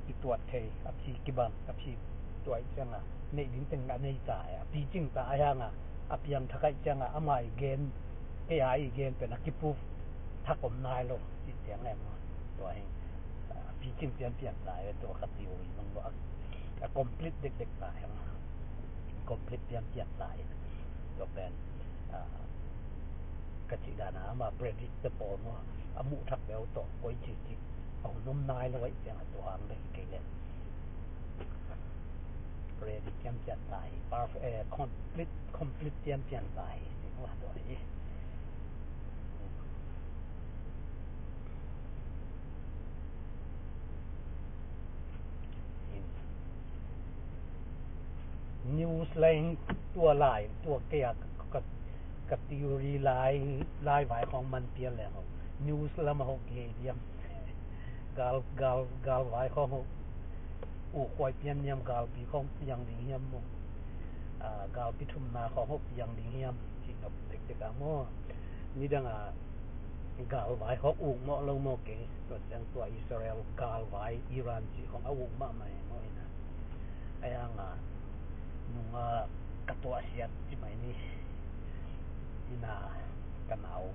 kituat thei, a phi kibang, a phi tuai ciang a neih ding teng a nei ta e, a picing ta a hiang a, a piang thak aih ciang a, ama i gen, kei a i gen pen a kiproof thak om nai lo cih ciang e maw. Tua hi a picing pianpian ta e, tua kha theory mang lo a, a complete dekdek ta e maw. Complete pianpian ta e. Tua pen, ah, ka cih dan a ama predict te pawl maw, a muh thak beu tawh koi cih cih a hun om nai lo aih ciang a tua hang le hi kei le. ready ciamciam ta hi. Perfect, eh, complete, complete ciamciam ta hi. Tua hi. News leng tua lai, tua kei a ka, ka, ka theory lai, lai vai khong man pian leng ho. News lam a ho kei diam. Gal, gal, gal vai khong ho. U khuai pian niam galpi khong piang ding hiam mo. Ah, galpi thumna khong ho piang ding hiam. Ci nop tek tek a mo. Nidang a gal vai khong uk mo lo mo kei. Tua ciang tua Israel gal vai Iran ci khong a uk mahmah hi mo ina. Ai hang a nung a ka tuah siat ci mai ni. Ina ka nau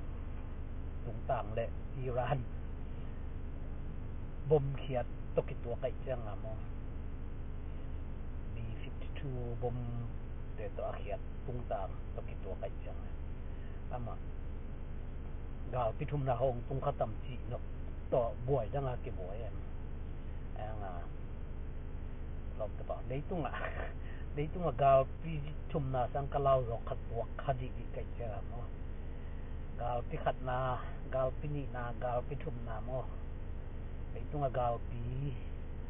tungtang le Iran bom khiat tawh kituak aih ciang a maw, B fifty two bom te tawh a khiat tungtang tawh kituak aih ciang a, amah galpi thumna hong tung kha tam cih nop tawh buai dang a kibuai em. Eng a, lawmte pa, leitungah, leitungah galpi thumna sang ka lau zawk khat tuak kha dihdih kaih ciang a maw. Galpi khatna, galpi nihna, galpi thumna maw. Leitungah galpi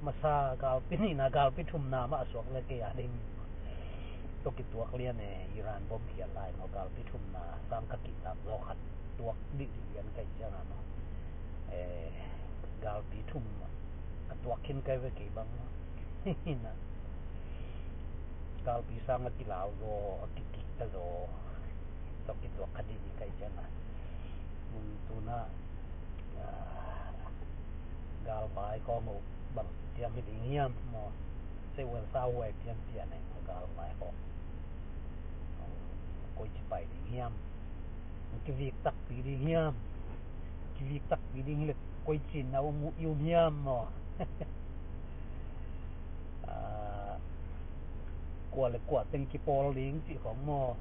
masa, galpi nihna, galpi thumna mah a suak le kei a ding tawh kituak lian e, Iran bom khiat lai maw, galpi thumna sang ka kihtak zawk khat tuak dihdih lian kaih ciang a maw. Eh, galpi thum a tuak khin kai ve kei bang. Hina. Galpi sang a kilau zaw, a kikik ta zaw. Tawh kituak kha dihdih kaih ciang a. Mun tuna, ah, galvai khawng uh bang tiang hi ding hiam maw. Seuel sa huai pian pian eh, galvai khawng. Koi ci pai ding hiam. Kivik takpi ding hiam. Kivik takpi ding hi le koi cin na um uh i um hiam maw. Ah, kua le kua teng kipawl ding cih khawng maw.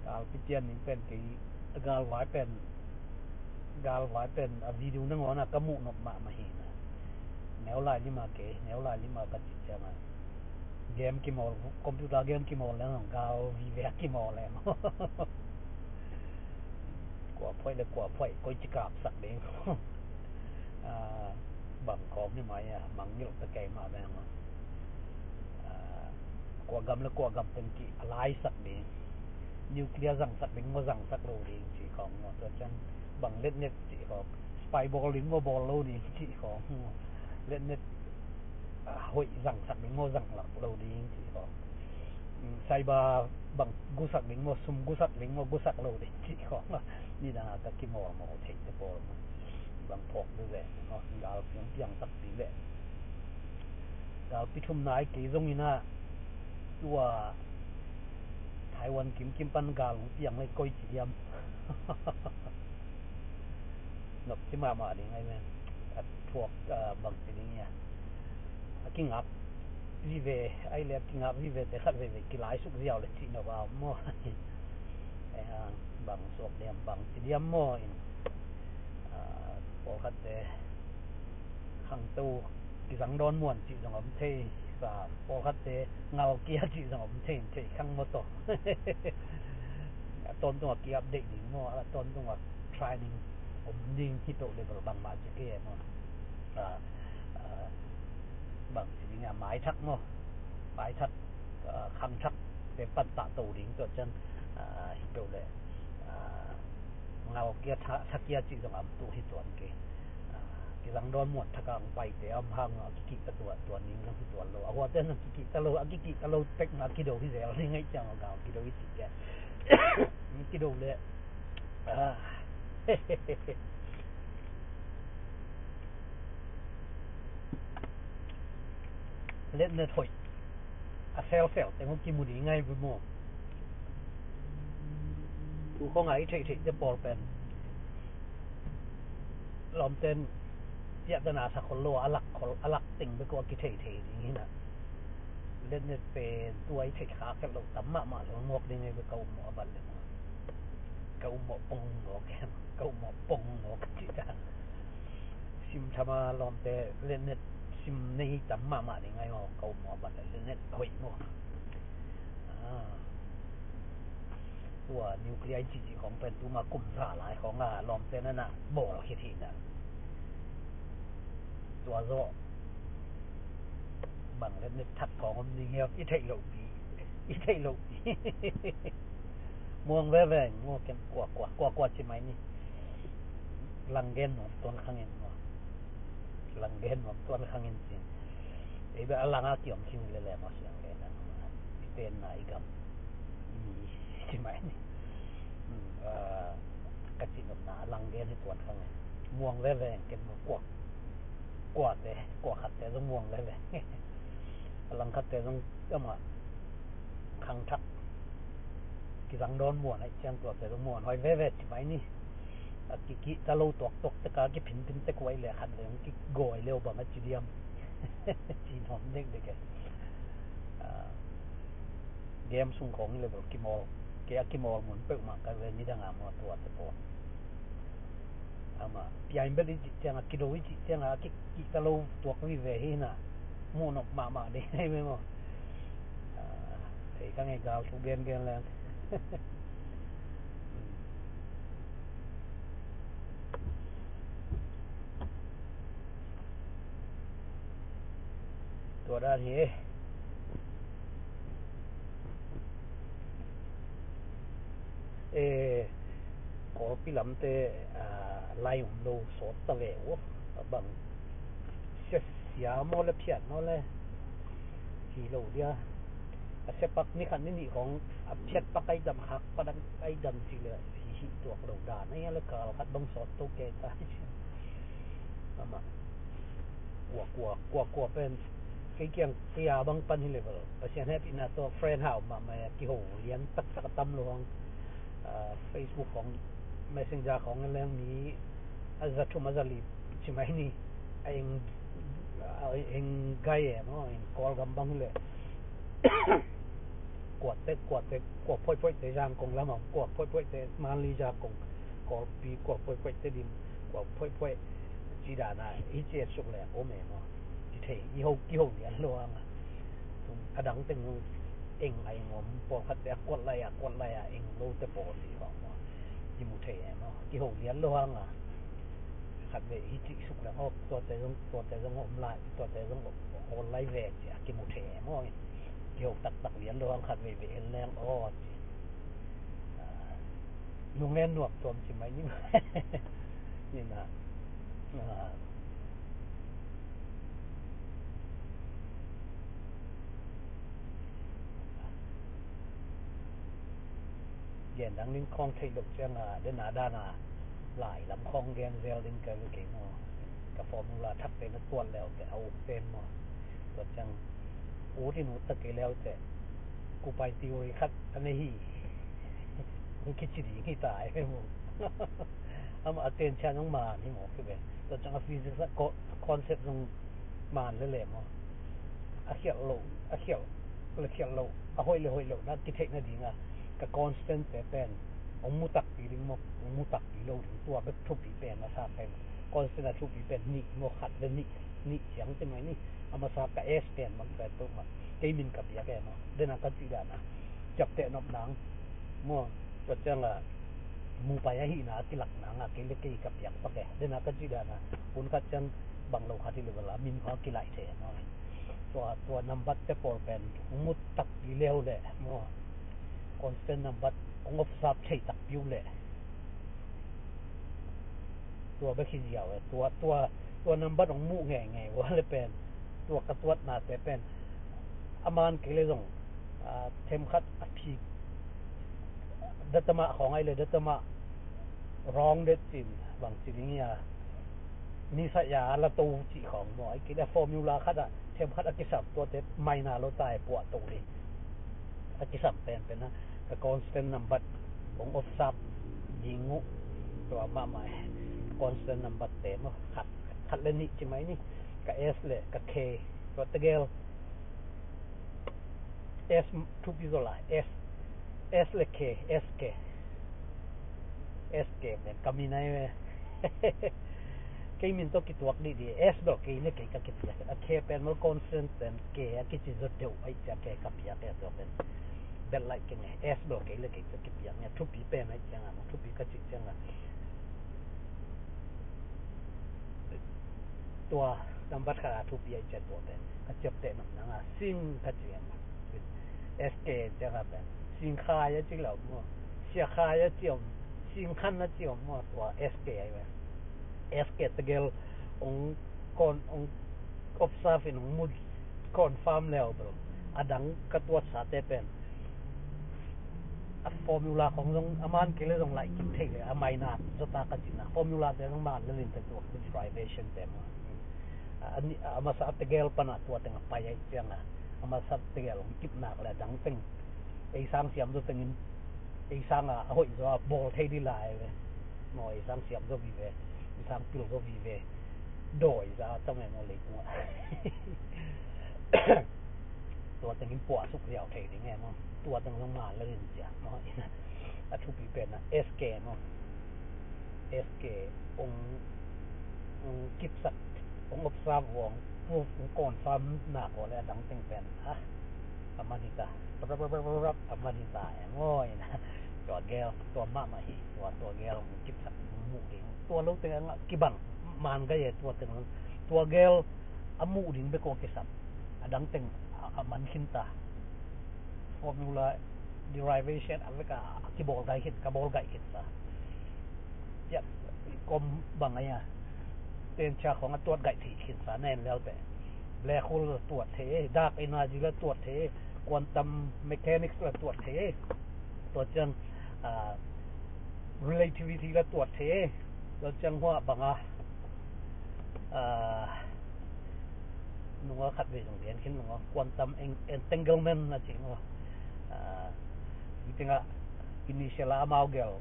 Galpi tian ning pen kei, galvai pen, galvai pen a video nangawn a ka muh nop mahmah hi na. Neu lai lima kei, neu lai lima ka cih ciang a, game kimawl, computer game kimawl leng gal vive a kimawl leng. Kua phoih le kua phoih koi ci kapsak ding. Ah, bang khawng hi mai a, mangngilh ta kei mah veng a. Ah, kua gam le kua gam teng ki a laisak ding. Nuclear zangsak ding maw, zangsak lo ding cih khawng maw. Tua ciang bang letnet cih khawng, spy bawl ding maw, bawl lo ding cih khawng maw. Letnet, ah, hoih zangsak ding maw, zangsak lo ding cih khawng. Mm, cyber bang gusak ding maw, sum gusak ding maw, gusak lo ding cih khawng. Nidang a ka kimawlmawl theihte pawl maw. Bang phawk ding ve maw, gal piang piang takpi ve. Galpi thumna i kei zongin ah, tua Taiwan kimkim pan gal hong piang le koi ci diam. Nop ci mahmah ding ai men. A thuak, ah, bang ci ding ia. A kingap vive, ai le a kingap vive te khat veve kilaisuk ziau le cih nop a om maw. Ai hang bang suak diam, bang ci diam maw in. Ah, pawlkhatte khangto kizang dawn muan cih zong om thei, sa, pawlkhatte ngalkia cih zong om thei, thei khang maw tawh. A tawntungah ki-update ding maw, a tawntungah training om ding hi peuh le bel bangmah ci kei maw. Ah, ah, bang ci ding a, maithak maw, maithak, ah, khangthak te pantah to ding tua ciang, ah, hi peuh le, ah, ngalkia tha-, thakia cih zong am tu hi tuan kei. Ah, kizang dawn muan thakang paite a om hang a kikih ka tua, tua ning zong hi tuan lo. A huate zong kikih ka lo, a kikih ka lo pek ma kido hi zel ding ngai ciang a gal kido hi cih kei. Kido le. Ah. Letnet hoih a selsel teng hong kimu ding ngai ve maw. Tu khawng a i theihtheihte pawl pen lawmten ciahtana sa khol lo a, a lak khol, a lak teng bek uh a kitheithei ding hi na. Letnet pen tua i theih kha khelh loh tam mahmah lo, ngawk ding ngai ve ka um mawh a bat le maw. Ka um mawh pong ngawk em, ka um mawh pong ngawk cih ta. Sim thama lawmte letnet Sim nei tam mahmah ding ai maw, ka um maw, ban le net hoih maw. Tua nuclear i cihcih khawng pen tuma kum za lai khawng a lawmte na na bawl khit hi na. Tua zawh bang le net that khawng om ding hiam, i theih loh pi, i theih loh pi. Muang veve, muang ken kua kua, kua kua ci mai ni. Langgen nuam tuan khangin maw. Langgen nuam tuan khangin cin. Ei bia a langa kiom khing lele maw siang le na. I tenna i gam. Mi ci mai ni. Ka cih nopna a langgen hi tuan khangin. Muang veve ken maw kua. Kuate, kua khatte zong muang veve. A lang khatte zong amah khangthak kizang dawn muan aih ciang tuate zong muan hoi veve ci mai ni. A kikihta lo tuaktuak tek a kiphinphin tek uai le khat le zong kigawi leu bang a ci diam. Ci nuam dekdek e. Game sung khawng hi le bel kimawl, kei a kimawl mun peuhmah ka ve nidang a maw tuate pawh. Ama piain bel i cih cianga kido i cih cianga kikihta lo tuak vive hi na. Muhnop mahmah dei nei me maw. Thei ka ngei gal thu gengen leng. Tua dan hi. E, Kawlpi lamte lai um lo sawt ta ve uh. A bang sia maw le phiat maw le hi lo dia. A sia pak ni khat ni nih khawng a phiat pak ai dam khak pak ai dam ci le hi hi tuak lo dan ai le kal khat bang sawt to ke ta. Ama kua kua kua kua pen kei kiang kei a bang pan hi level Pasian hehpihna tawh friend hau mahmah a kiho lian taktak a tam lo hang. Facebook khawng Messenger khawng leng mi a za thum a za li ci mai ni. A eng a eng gai e maw eng Kawlgam bang hi le kuate kuate kua phoihphoihte Zangkong lamah kua phoihphoihte Manli Zangkong Kawlpi kua phoihphoihte dim kua phoihphoih ci dana hi ci et suk le om e maw. Kithei i ho kiho lian lo hanga. A dang teng eng a eng om pawlkhatte a kuat lai a kuat lai a eng lote pawl hi hawng maw. I mu thei e maw kiho lian lo hanga. Khat ve hi cih suk le hawk tuate zong tuate zong om lai tuate zong om lai ve ci a kimu thei e maw. Kiho taktak lian lo hang khat ve ve en leng aw ci. Lungen nuak tuam ci mai ni. Nina gen dang ning khawng theih loh cianga dena dana lai lam khawng gen zel ding ka ve kei maw. Ka formula thakte na tuat leute a uk ten maw. Tua ciang ut in ut ta kei leute kupai theory khat a nei hi. Hong kici ding hi ta e mu. Ama a ten cian hong man hi maw ki ve. Tua ciang a physics a concept hong man le le maw. A khialh lo a khialh le khialh lo a hoih le hoih lo na kitheih nadinga ka constant te pen hong mu takpi ding maw hong mu takpi lo ding tua bek thupi pen a sa pen constant a thupi pen nih maw khat le nih nih ciang te mai ni. A masa ka S pen mang pen tuk ma kei min ka piak e maw dena ka cih dana ciapteh nop nang maw tua cianga mupai ahihna a kilak nanga kei le kei ka piak pak e dena ka cih dana hun khat ciang bang lo khat hi le vala min kha kilaih thei maw. Tua tua nambat te pawl pen hong mu takpi leu le maw constant nambat hong observe thei takpi uh le tua bek hi ziau e tua tua tua nambat hong muh ngeingei ua le pen tua ka tuatnate pen a man kei le zong themkhat a phik datamah khawng ai le datamah wrong det cin bang ci ding ia nisaya la to cih khawng maw ai kei le formula khat ah themkhat a kisam tuate maina lo ta e puah to ding. A kisam penpen a ka constant number hong observe ding uh tua mahmah e. Constant number te maw khat khat le nih ci mai ni ka S le ka K tua tegel S thupi zaw la S S le K S K S K men ka min ai ve. Kei min tawh kituak dih dih, S bel kei le kei ka kipiak. A K pen maw consonant pen K a kici zaw deuh ahih ciang K ka piak e, tua pen bel laih keng e. S bel kei le kei ka kipiak nge, thupi pen ahih ciang a, thupi ka cih ciang a, tua nambat khat a thupi ahih ciang tua pen ka ciapteh nop nang a, sing ka ci a maw. S K ciang a pen sing khai a ci lo maw, sia khai a ci om, sing khan a ci om maw, tua S K ahi ve. S K tegel hong kon, hong observe in hong mu, confirm leu bel a dang ka tuatsate pen a formula khong zong a man kei le zong laih kik thei le, a maina zota ka cihna formula te zong man le lin te tuak, derivation te maw. A, a, a masa tegel pana tua teng a pai ahih ciang a, a masa tegel hong kip nak le a dang teng ei sang siam zaw tengin ei sang a, a hoih zaw a bawl thei dih lai ve. Maw, ei sang siam zaw vive, ei sang pil zaw vive. Dawi za tam e maw leitungah. Tua tengin puahsuk ziau thei ding e maw. Tua teng zong man le lin cia maw. A thupi pen a S K maw. S K hong, hong kipsak, hong observe, hong proof, hong confirm nak aw le a dang teng pen a, a man hi ta, a man hi ta e maw. Tua gel, tua mahmah hi, tua, tua gel hong kipsak, hong muh ding. Tua lo teng a kibang man gai e, tua teng, tua gel a muh ding bek aw kisam. A dang teng a, a man khin ta. Formula derivation a vek a kibawl gai khin, ka bawl gai khin sa. Tia kom bang a ia, tencha khong a tuat gai thei khin sa, nen lel pe. Black hole a tuat thei, dark energy la tuat thei, quantum mechanics la tuat thei. Tua ciang, ah, relativity la tuat thei. Tua ciang hua bang a, ah, nunga khat vei zong gen khin nunga quantum en-, entanglement na ci nunga. Ah, i tengah initial a amau gel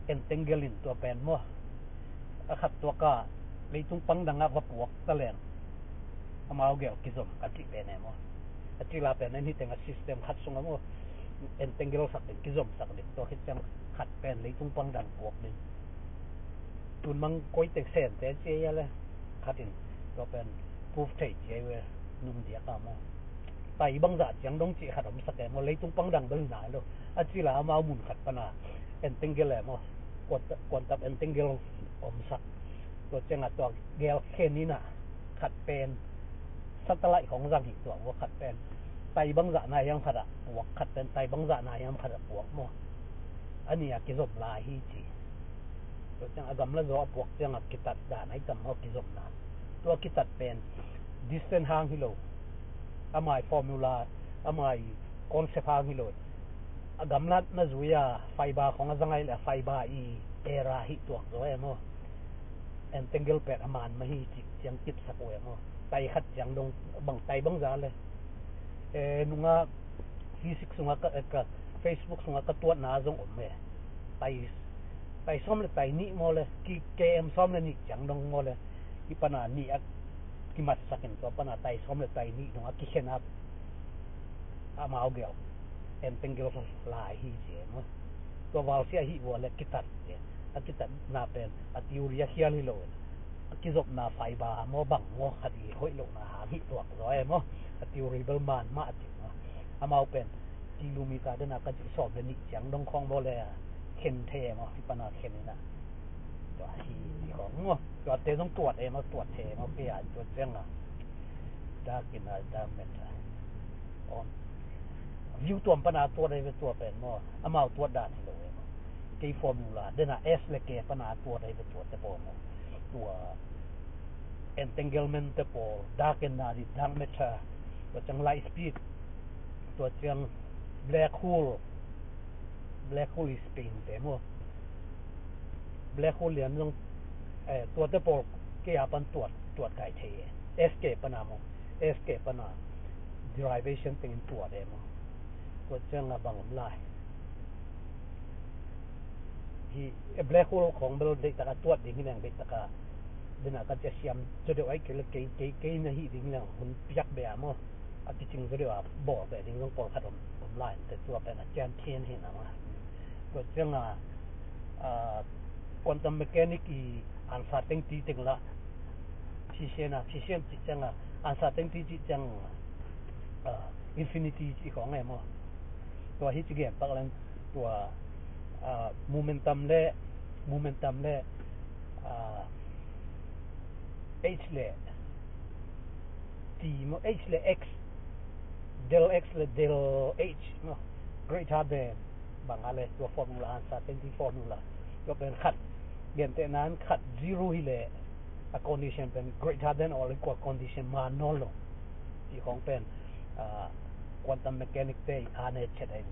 entangle in tua pen maw. A khat tua ka leitung pangdang a va puak ta leng amau gel kizom ka cih pen e maw. A cila pen en hi tengah system khat sung a maw. Entangle sak ding, kizom sak ding, tua khit ciang khat pen leitung pangdang puak ding. Tun mang koi tek sen te ci a le khat in tua pen proof thei ci a ve, nung diak a maw. Tai bangzah ciang dong cih khat om sak e maw, leitung pangdang bel nai lo. A cila amau mun khat pana entangle e maw, quantum, quantum entangle om sak. Tua ciang a tua gel khen in a khat pen satellite khong zang hi tua, ua khat pen tai bangzah na hiam khat ah puak, khat pen tai bangzah na hiam khat ah puak maw. A nih a kizom lai hi ci. Tua ciang a gamla zaw a puak ciang a kitat dan ai tam maw kizomna. Tua kitat pen distance hang hi lo. Amai formula, amai concept hang hi lo. A gamla na zui a fiber khong a zang ai le a fiber i era hi tuak zaw e maw. Entangle pen a man mah hi ci ciang kipsak uh e maw. Tai khat ciang dong bang tai bangzah le. E, nunga physics sunga ka, ka Facebook sunga ka tuatna zong om e. Tai, tai sawm le tai nih maw le, ki K M sawm le nih ciang dong maw le. Ki pana nih a kimatsak in tua pana tai sawm le tai nih dong a kikhen a amau gel entangle lai hi ci e maw. Tua valsia hi vua le kitat e. A kitatna pen a theory a khial hi lo. A kizopna fiber maw bang maw khat i hoih lohna hang hi tuak zaw e maw. A theory bel man mah a ci maw. Amau pen kilometer dena ka cih sawm le nih ciang dong khong maw le khen thei e maw. Hi pana khen ina. Tua hi ci khong maw. Tua te zong tuat e maw, tuat thei e maw. Kei a tua ciang a dark in a dark matter. Om. View tuam pana tuat ai ve tua pen maw. Amau tuat dan hi lo e maw. Kei formula dena S le K pana tuat ai ve tua te pawl maw. Tua entanglement te pawl, dark energy, dark matter, tua ciang light speed, tua ciang black hole, black hole is pain te maw. Black hole lian zong, eh, tua te pawl kei a pan tuat, tuat kai thei e. S K pana maw. S K pana derivation tengin tuat e maw. Tua ciang a bang om lai. Hi, eh, black hole khong bel deihtak a tuat ding hi leng, deihtak a dena ka cia siam zaw deuh ai kei le kei, kei, kei na hi ding leng hun piak beh a maw. A kicing zaw deuh a bawl beh ding zong pawlkhat om, om lai te tua pen a cian thian hi na maw. Tua ciang a, ah, quantum mechanic i answer teng ti teng la Phisian a, phisian cih ciang a, uncertainty cih ciang a, infinity cih khawng e maw. Tua hi ci gen pak leng tua momentum le momentum le h le t maw, h le x, del x le del h maw, greater than bang a le tua formula, uncertainty formula. Tua pen khat, gentehna in khat zero hi le a condition pen greater than or equal condition man nawn lo. Ci khawng pen quantum mechanic te i ane chet ahi.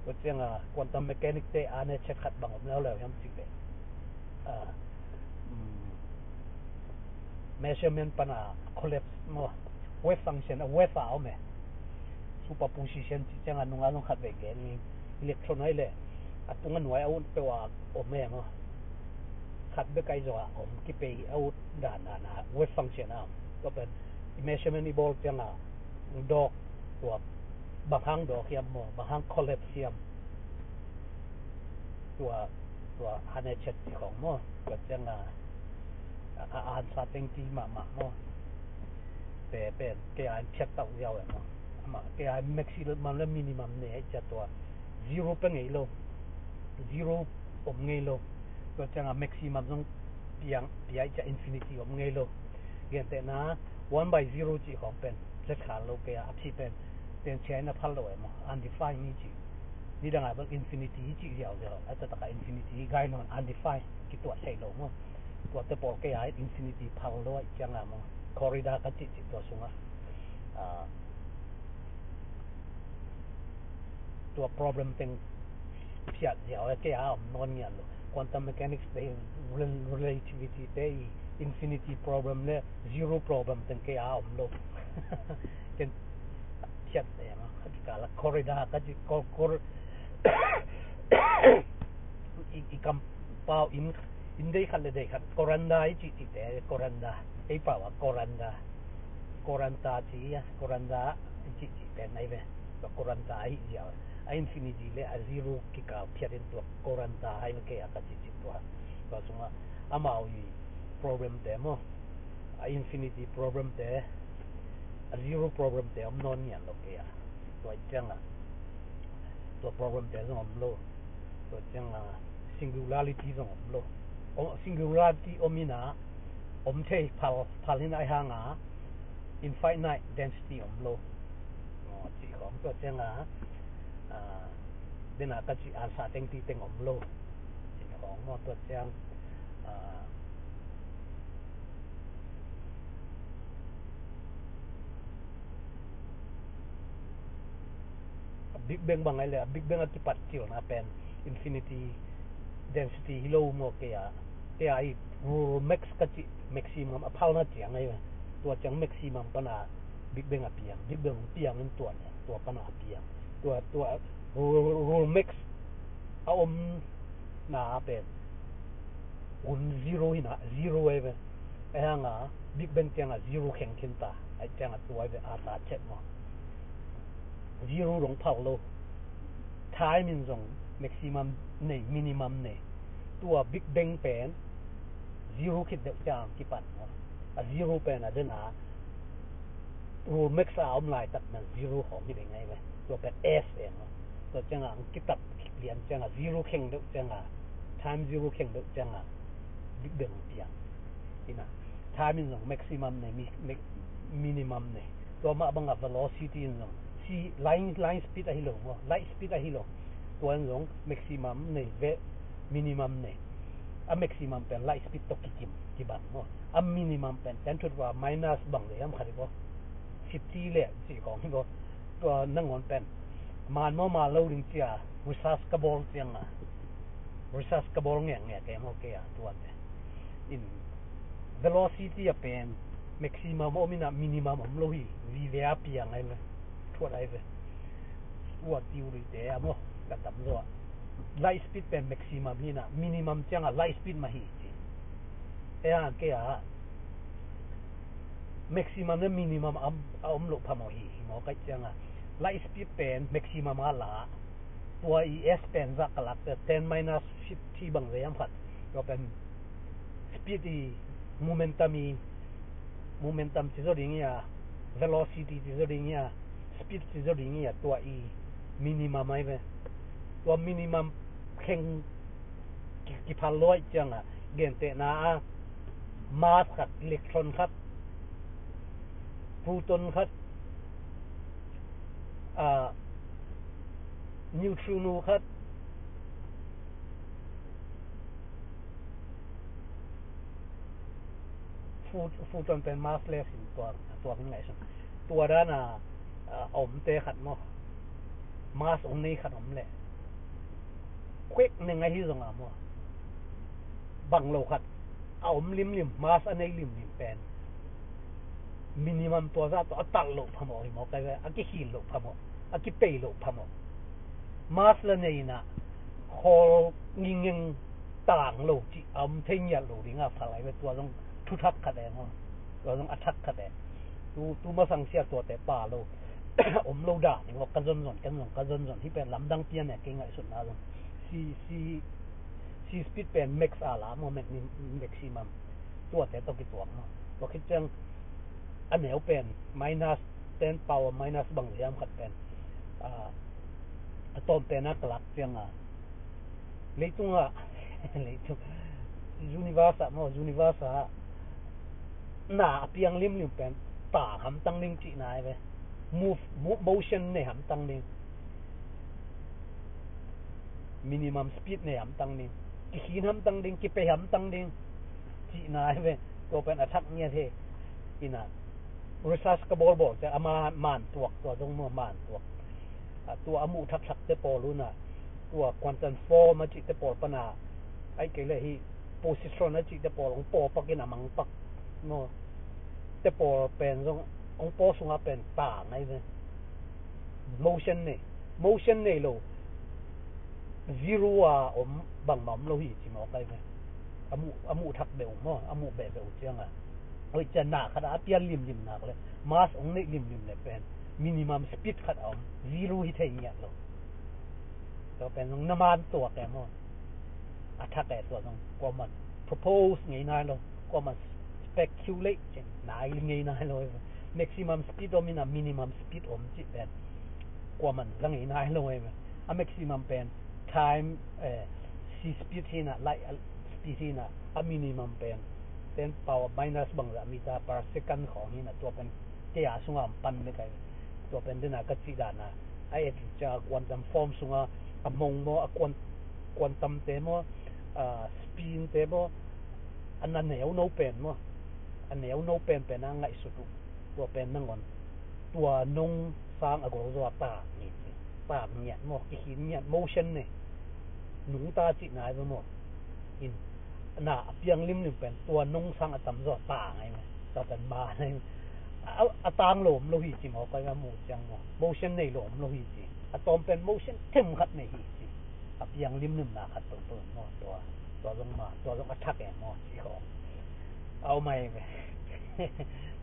Tua ciang a quantum mechanic te i ane chet khat bang om leuleu hiam cih le measurement pan a collapse maw, wave function a wave a om e. Superposition cih ciang a nunga zong khat vei gen ning, electron ahi le a tung a nuai a ut peuh a om e maw. Khat bek ahi zong a om kipei a ut dandan a wave function a om. Tua pen i measurement i bawl ciang a dawk, tua bang hang dawk hiam maw, bang hang collapse hiam. Tua tua ane chet ci khawng maw. Tua ciang a a uncertainty mahmah maw. Te pen kei a in thiat tauh ziau e maw. Amah kei a in maximum le minimum ne ahi ciah tua zero pia ngei lo. Zero om ngei lo. Tua ciang a maximum zong piang pia ahi ciah infinity om ngei lo. Gentehna one by zero cih khawng pen zat khal lo kei a, a cih pen pen chia in a phal lo e maw, undefined ni cih. Nidang a bang infinity hi cih ziauziau a, tua taka infinity hi gai nawn, undefined, kituah thei lo maw. Tuate pawl kei a infinity phal lo ahi ciang a maw, corridor ka cih cih tua sungah tua problem teng phiat ziau a kei a om nawn ngiat lo. Quantum mechanics te, relativity te i infinity problem le zero problem teng kei a om lo. Ken phiat te ma khat ka la corridor ka ci cor cor i kam pau in in dei khat le dei khat coranda i ci ci te coranda ei pau a coranda coranda ci a coranda i ci ci te nai ve. Tua coranda ahi ziau a infinity le a zero kikal phiat in tua coranda ahi ve kei a ka ci ci tua. Tua sungah amau i problem te maw, a infinity problem te, a zero problem te om nawn ngiat lo kei a. Tua ciang a tua problem te zong om lo. Tua ciang a singularity zong om lo. Singularity om in a om thei phal phal in a hang a infinite density om lo. Ci khawng tua ciang a dena ka ci uncertainty teng om lo. Ci khawng maw tua ciang Big Bang bang ahi le a Big Bang a kipat kilna pen infinity density hi lo maw kei a. Kei a i rule max ka ci maximum a phalna ciang ahi. Tua ciang maximum pana Big Bang a piang, Big Bang piang in tua tua pana a piang. Tua tua rule max a om na pen hun zero hi na zero ahi ve. Ahi hang a Big Bang ciang a zero kheng khin ta. Ahi ciang a tua ahi ve a ta chet maw. Zero dong phal lo. Time in zong maximum nei minimum nei. Tua Big Bang pen zero khit deuh ciang kipan maw. A zero pen a den a rule max a om laitak na zero khawng hi ding ahi ve. Tua pen S e maw. Tua ciang a ang kitap lian ciang a zero kheng deuh ciang a time zero kheng deuh ciang a Big Bang piang. Ina time in zong maximum nei mi, mi, minimum nei. Tua mah bang a velocity in zong si line line speed ahi lo maw, light speed ahi lo. Tua in zong maximum nei ve minimum nei. A maximum pen light speed tawh kikim kibang maw. A minimum pen ten to the power minus bang le hiam khat hi maw. Fifty le ci khawng hi maw. Tua nangawn pen man maw man lo ding cia research ka bawl ciang a research ka bawl ngekngek e maw kei a tuate. In velocity a pen maximum om in a minimum om lo hi. Vive a piang ahi ve. Thuat ahi ve. Ua theory te a maw ka tam zaw a light speed pen maximum hi na minimum ciang a light speed mah hi ci. E a kei a maximum le minimum a om loh phamawh hi. Hi maw kaih ciang a light speed pen maximum a la tua i S pen zah ka lak te ten minus fifty bang ve hiam khat. Tua pen speed i momentum i momentum ci zaw ding hi a, velocity ci zaw ding hi a, speed ci zaw ding hi a, tua i minimum ahi ve. Tua minimum kheng ki- kiphal luai ciang a, gentehna a, mass khat, electron khat, proton khat, a, neutrino khat, fu- photon pen massless in tua, tua min ngaihsun. Tua dan a, a omte khat maw, mass ong nei khat om leh, khuek neng ahi zong a maw, bang lo khat a om limlim, mass a nei limlim pen minimum tua zah tawh a talh loh phamawh hi mawk ai ve, a kikhil loh phamawh, a kipei loh phamawh. Mass la nei inah khawl ngingeng tang lo cih a om thei ngiat lo ding a phal ai ve. Tua zong thuthak khat e maw, tua zong a thak khat e. Tu, tu masang sia tuate pa lo om lo dah ni maw, ka zonzon, ken zong ka zonzon, hih pen lamdang pian e, kei ngaihsutna zong si, si, si speed pen max a la maw, max ni, maximum, tuate tawh kituak maw. Tua khit ciang a neu pen minus ten power minus bang liam khat pen, a, a tawm pen a ka lak ciang a, leitung a, leitung, universe a maw, universe a na a piang limlim pen tang hamtang ding cihna ai ve. Move, mo- motion nei hamtang ding, minimum speed nei hamtang ding, kikhin hamtang ding, kipei hamtang ding cihna ai ve. Tua pen a thak ngiat hi. Ina research ka bawlbawl ciang a man, man tuak, tua zong maw man tuak. A, tua a muh thakthakte pawl una, tua quantum form a cihte pawl pana, ai kei le hi positron a cihte pawl hong pawpak in a mangpak maw, te pawl pen zong hong paw sunga pen tang ai ve. Motion nei, motion nei lo, zero a om bangmah om lo hi ci mawk ai ve. A muh, a muh thak beuh maw, a muh beh beuh cianga, hoih cian na khat a a pian limlim nak le, mass hong neih limlim le pen minimum speed khat a om, zero hi thei ngiat lo. Tua pen zong na man tuak e maw. A thak e tua zong, kuaman propose ngei nai lo, kuaman speculate cin nai ngei nai lo. Maximum speed om ina minimum speed om cih pen kuaman za ngei nai lo. A maximum pen time, eh, c speed hina, light speed hina, a minimum pen ten power minus bangzah meter per second khawng hina, tua pen kei a sunga om pan le kai. Tua pen dena ka cih dana a et cia quantum form sunga a mong maw, a quan- quantum te maw, a spin te maw, a na neu no pen maw, a neu no pen pen a ngaihsut uh. Tua pen nangon tua nong sang a gol zaw a tak ngiat, tak ngiat maw, kikhin ngiat, motion ne, nungta cih nai ve maw. In na a piang limlim pen tua nong sang a tam zaw a tak ngai ve. Tua pen ma nai ve. A, a tang lawm lo hi ci maw, kai a mu ciang maw, motion nei lawm lo hi ci. A tawm pen motion them khat nei hi ci. A piang limlim na khat tawh tawh maw, tua, tua zong ma, tua zong a thak e maw ci khawng. Au mai ve.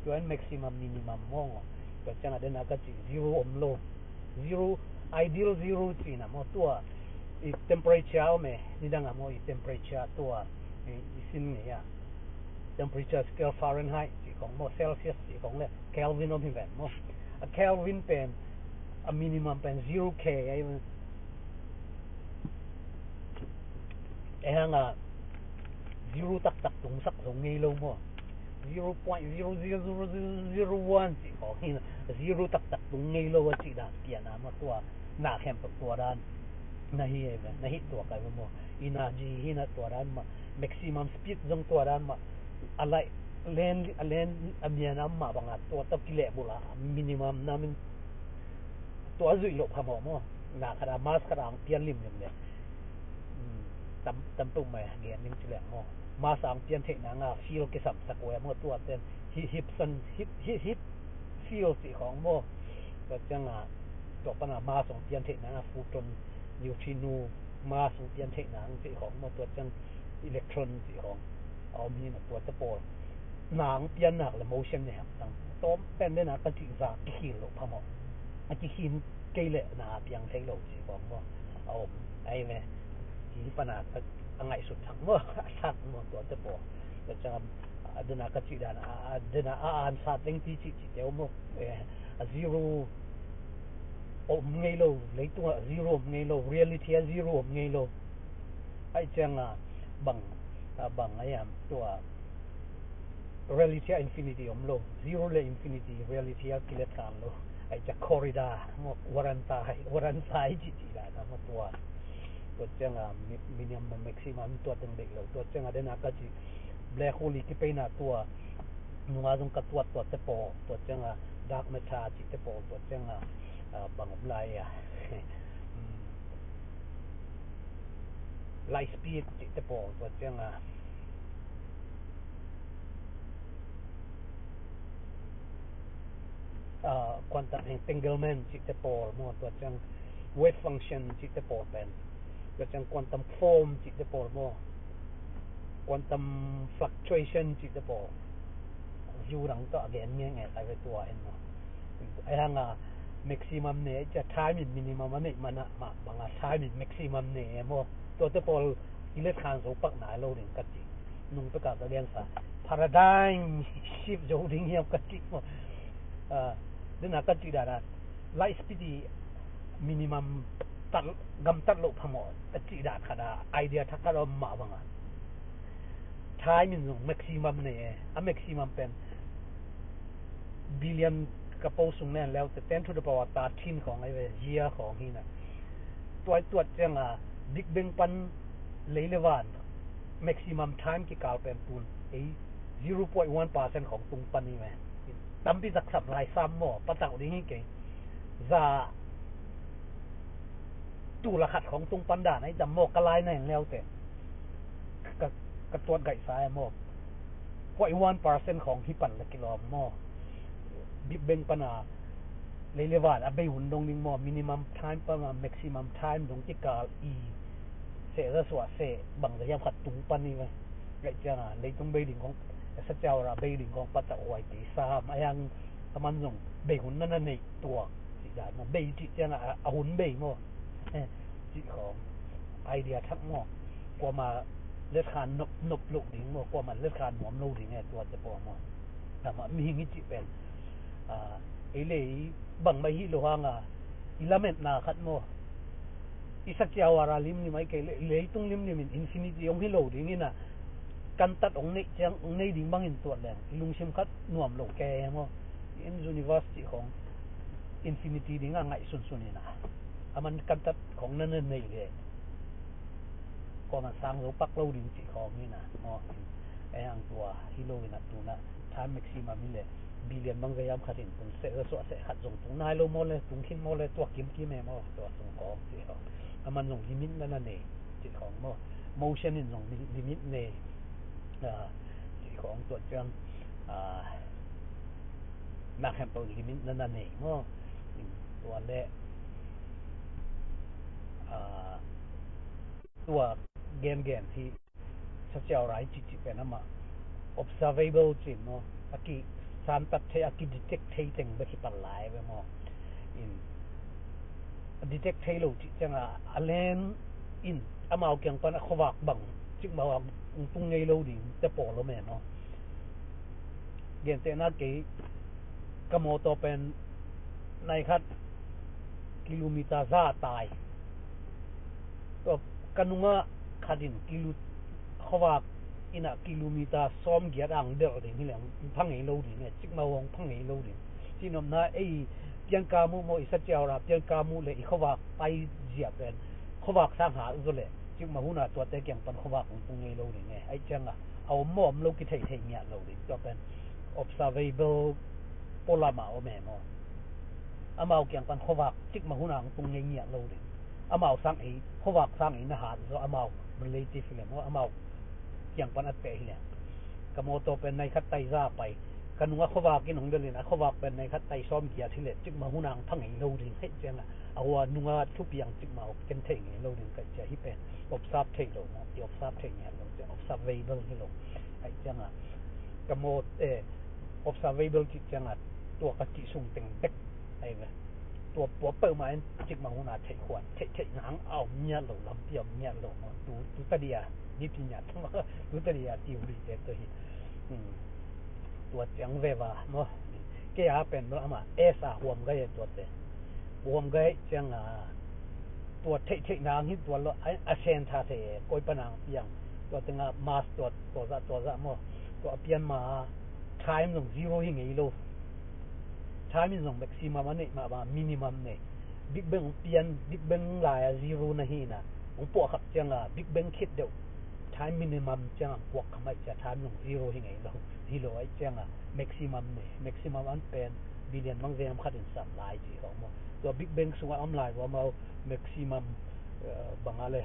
Tua in maximum minimum maw. Tua ciang a dena ka ci zero om lo. Zero, ideal zero cina maw, tua i temperature om e, nidang a maw, i temperature tua i, i sin ngei a, temperature scale Fahrenheit ci khawng maw, Celsius ci khawng le Kelvin om hi ven maw. A Kelvin pen a minimum pen zero K ai. E hang a zero taktak tungsak zo ngei lo maw. Zero point zero zero zero zero one cih khawng hi na, zero taktak tung ngei lo a cih dan pian a maw, tua na khempeuh tua dan na hi e ve, na hi tua kai ve maw. Energy hi na tua dan mah, maximum speed zong tua dan mah. A laih len, a len a mian a mah banga tua tawh kilehbulh a minimum na min tua zuih loh phamawh maw. Na khat a mass khat a ang pian limlim le, um, tam, tam peuh mai gen lim ci leng maw. Mass a ang pian theihna nga field kisam sak uh e maw, tua ten hi, hip san, hip, hip, hip field cih khawng maw. Tua ciang a, tua pan a mass ang pian theihna nga photon, neutrino, mass ang pian theihna ang cih khawng maw, tua ciang electron cih khawng a om hi na, tuate pawl na ang piannak le motion ne hamtang. Tawm pen dena ka cih za kikhil loh phamawh. A kikhil kei le na a piang thei lo cih khawng maw a om ai ve. Hi pana a ngaihsut thak maw, a thak maw, tuate pawl. Tua ciang a, A dena ka cih dan a, a dena a ansa tengpi cih cihte om lo. Eh, a zero om ngei lo, leitungah a zero om ngei lo, reality a zero om ngei lo. Ahih cianga bang, a bang a hiam tua reality a infinity om lo, zero le infinity reality a kilet khan lo. Ahih ciang corridor, maw, waransa, waransa i cih cih dan a maw tua. Tua cianga mi-, minimum maximum tua teng deih lo. Tua cianga dena ka cih black hole i kipeina tua nunga zong ka tuat tuatte pawl, tua cianga dark matter cihte pawl, tua cianga, ah, bang om lai a. Light speed cihte pawl, tua cianga, ah, quantum entanglement cihte pawl maw, tua ciang wave function cihte pawl pen, tua ciang quantum foam cihte pawl maw, quantum fluctuation cihte pawl. View dang tawh a gen ngenge kai ve tua en maw. Ai hanga maximum ne, cia time in minimum a neih mana mah banga time in maximum ne maw. Tuate pawl i let khan zo pak nai lo ding ka ci. Nung peka ka gensa paradigm shift zo ding hiam ka ci maw. Ah, dena ka ci dana light speed i minimum tat, gamtat loh phamawh a cih dan khat a idea thak khat a om mah banga time in zong maximum nei e. A maximum pen billion ka po sung nen leute ten to the power thirteen khawng ai ve, year khawng hina. Tuai tuat cianga Big Bang pan lei le van maximum time kikal pen tun ei zero point one percent khawng tung pan hi ve. Tampi zaksam lai sam maw, patauh ding hi kei. Za tul a khat khawng tung pan dan ai tam maw, ka lai na in leute. Ka, ka tuat gaihsa e maw. Point one percent khawng hi pan la kilawm maw. Big Bang pana lei le van a bei hun dong ding maw, minimum time pana maximum time dong kikal i seh za suah seh bang za hiam khat tung pan hi ve. Gaih cianga leitung bei ding khawng, sa ciau ra bei ding khawng patauh huai kei sam. Ai hang a man zong bei hun nana neih tuak cih dan maw, bei cih cianga a, a hun bei maw. Eh, cih khawng idea thak maw. Kuama let khan nop, nop loh ding maw, kuama let khan nuam lo ding e, tuate pawh maw. Amah mihing i cih pen, ah, ei le ei bangmah hi lo hanga i lametna khat maw. I sa ciau a ra limlim ai kei le, leitung limlim in infinity hong hi lo ding ina, kantat hong neih ciang, hong nei ding bangin tuat leng i lungsim khat nuam lo kei maw. In universe cih khawng infinity dinga ngaih sunsun ina, a man kantat khawng nana nei le kuaman sang zo pak lo ding cih khawng ina maw. Ei ang tua hi lo ina tuna time maximum hi le billion bang za hiam khat in tun seh za suah seh khat zong tung nai lo maw le, tung khin maw le, tua kimkim e maw, tua sung khawng cih khawng. A man zong limit nana nei cih khawng maw. Motion in zong li-, limit nei, ah, cih khawng tua ciang, ah, nak hempeuh limit nana nei maw. Tua le, ah, tua gengen hi. Sa ciau ra i cihcih pen amah observable cin maw, a kisantat thei, a kidetect thei teng bek hi pan lai ve maw. In a detect thei lo cih cianga a len in amau kiang pan a khuavak bang cikmah hong tung ngei lo ding te pawl om e maw. Gentehna kei ka mawtaw pen nai khat kilometer za tai. Tua ka nungah khat in kilo, khuavak ina kilometer sawm giat ang delh ding hi leng pha ngei lo ding e, cikmah hong pha ngei lo ding. Cihnopna ei pianka muh maw, i sa ciau ra pianka muh le i khuavak pai zia pen khuavak sang hak zaw le cikmah huna tuate kiang pan khuavak hong tung ngei lo ding e. Ai cianga a om maw om lo kithei thei ngiat lo ding. Tua pen observable polam a om e maw. Amau kiang pan khuavak cikmah huna hong tung ngei ngiat lo ding. Amau sang ei, khuavak sang ei na hat zaw amau relative hi le maw, amau kiang pan a teh hi le. Ka mawtaw pen nai khat tai za pai, ka nungah khuavak in hong delh in a khuavak pen nai khat tai sawm giat hi le cikmah huna hong pha ngei lo ding. Hei cianga a hua nunga thupiang cikmah hong ken thei ngei lo ding. Kai cia hi pen observe thei lo maw, i observe thei ngiat lo cia observable hi lo. Hei cianga ka maw, eh, observable cih cianga tua ka cih sung teng bek ai ve. Tua pua peuhmah in cikmah huna theih khuan, theih theih nang a om ngiat lo, lampi a om ngiat lo maw. Tu, tu ta dia nipi ngiat tu ta dia theory te tua hi. Hmm. Tua ciang veva maw. Kei a pen maw amah S a huam gai e tuate. Huam gai ciang a tua theihtheih nang hin tua lo a, a sen tha thei e, koi panang piang. Tua teng a mass tua, tua zah, tua zah maw. Tua a pian ma time zong zero hi ngei lo. Time in zong maximum a neih mah, mah minimum nei. Big Bang hong pian, Big Bang lai a zero na hi na. Hong puah khak ciang a Big Bang khit deuh time minimum ciang a puak kha mai cia time zong zero hi ngei lo. Hi lo ai ciang a maximum nei. Maximum an pen billion mang vem khat in sam lai ci hong maw. Tua Big Bang sung a om lai ua mau maximum, eh, bang a le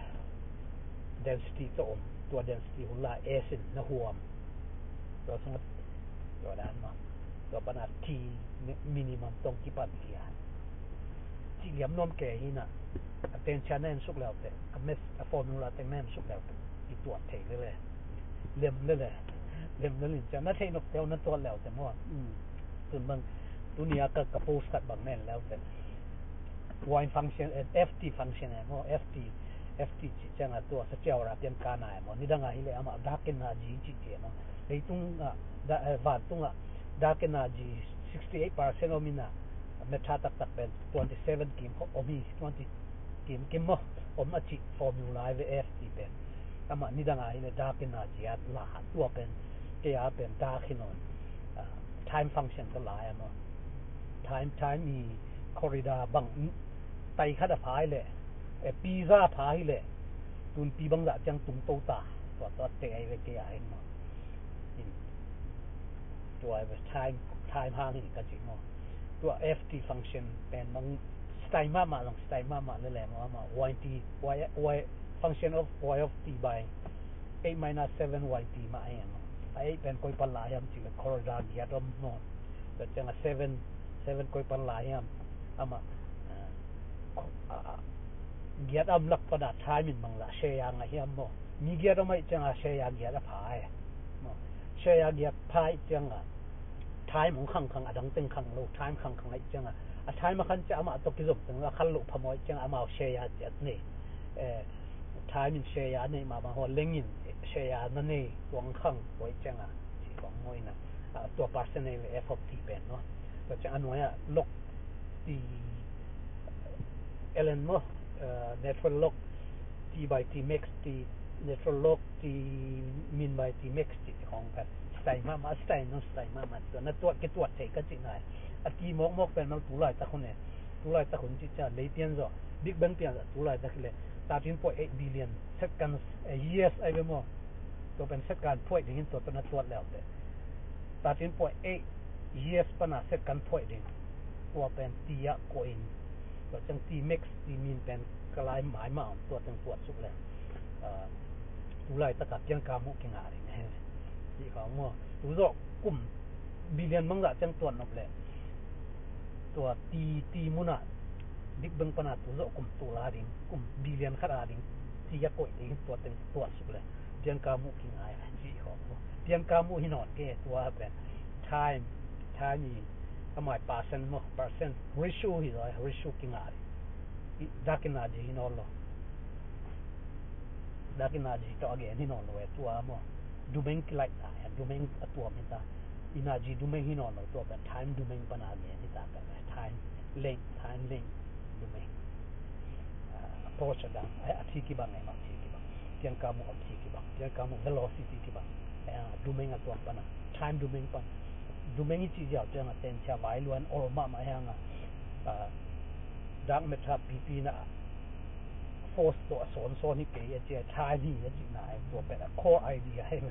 density to om. Tua density hun lai S in na huam. Tua sung a tua dan maw. Tua pan a T mi-, minimum tong kipan kia. Ci liam nuam ke hi na. A ten cia na en suk leu te. A math, a formula teng na en suk leu te. I tuat thei le le. Lem le le. Lem le lin cia. Na thei nok teu na tuat leu te maw. Mm. Tun bang, tuni a ka, ka post khat bang na en leu te. Y function, eh, F T function, eh, maw, F T, F T ci ciang a tua sa ciau ra pian ka nai maw. Nidang a hi le amah dark energy ci ci maw. Leitung a, da, eh, vantung a dark energy sixty eight percent om in a, matter taktak pen twenty seven kim om hi, twenty kim kim maw. Om a ci formula ve F T pen. Amah nidang a hi le dark energy a la tua pen. Kei a pen dark hi nawn. Ah, time function ka lai a maw. Time, time i corridor bang, mm, tai khat a pha hi le, eh, pizza a pha hi le, tun pi bang zah ciang tung to ta. Tua, tua te ai ve kei a hin maw. In, tua ai ve time, time hang in ka ci maw. Tua F T function pen bang style mahmah zong style mahmah le le maw, amah Y T, Y, Y, function of Y of T by eight minus seven Y T mah hi maw. A eight pen koi pan la hiam ci le corridor giat om maw. Tua ciang a seven, seven koi pan la hiam. Amah, ah, ko-, ah, ah, giat om lak pan a time in bang zah share ngah hiam maw. Mi giat om ai ciang a share giat a pha e. Maw. Share giat pha ai ciang a time hong khangkhang a dang teng khang lo, time khangkhang ai ciang a. A time a khan ciang amah tawh kizom teng a khan lo phamawh ai ciang a amau share ciat nei. Eh, time in share a neih mahmah hua leng in share na nei tuang khang tua ai ciang a. Ci kong maw in a. Ah, tua percent nei F of T pen maw. Tua ciang a nuai a log T L N maw. Ah, natural log T by T max T natural log T min by T max ci ci hong pen. Style mahmah, style no, style mahmah. Tua na tuat, kituat thei ka ci nai. A ti mawkmawk pen mang tu laitak hun e. Tu laitak hun ci cia lei pian zaw. Big Bang pian zaw tu laitak hi le. Thirteen point eight billion seconds, eh, years ai ve maw. Tua pen second phuaih ding hin tua tua na tuat leu te. Thirteen point eight years pan a second phuaih ding. Tua pen ti ah kuah in. Tua ciang ti max ti min pen ka lai mai mah om tua teng tuat suk le. Ah, tu laitak a piangka muh kingah ding. Hi kha maw. Tu zawh kum billion bang zah ciang tuat nop le. Tua ti, ti mun ah Big Bang pan a tu zawh kum tul a ding, kum billion khat a ding ti a koih ding tua teng tuat suk le. Piangka muh kingai a ci khawm maw. Piangka muh hi nawn kei tua pen. Time, time i amai percent maw, percent. Ratio hi zaw, ratio kingai. I, dark energy hi nawn lo. Dark energy tawh a gen hi nawn lo e tua maw. Dumeng kilaih ta, dumeng a tuam hi ta. Energy dumeng hi nawn lo tua pen time dumeng pan a gen hi ta ka time length, time length dumeng. Ah, approach a dang, eh, a thi kibang, eh, mak thi kibang. Piangka muh a thi kibang. Piangka muh velocity kibang. Eh, dumeng a tuam pan a. Time dumeng pan. Dumeng i ci ziau ciang a ten cia vai luan ol mahmah hiang a. Ah, dark matter pipi na force tawh a sawnsawn hi kei a cia time hi a cihna hi tua pen a core idea hi.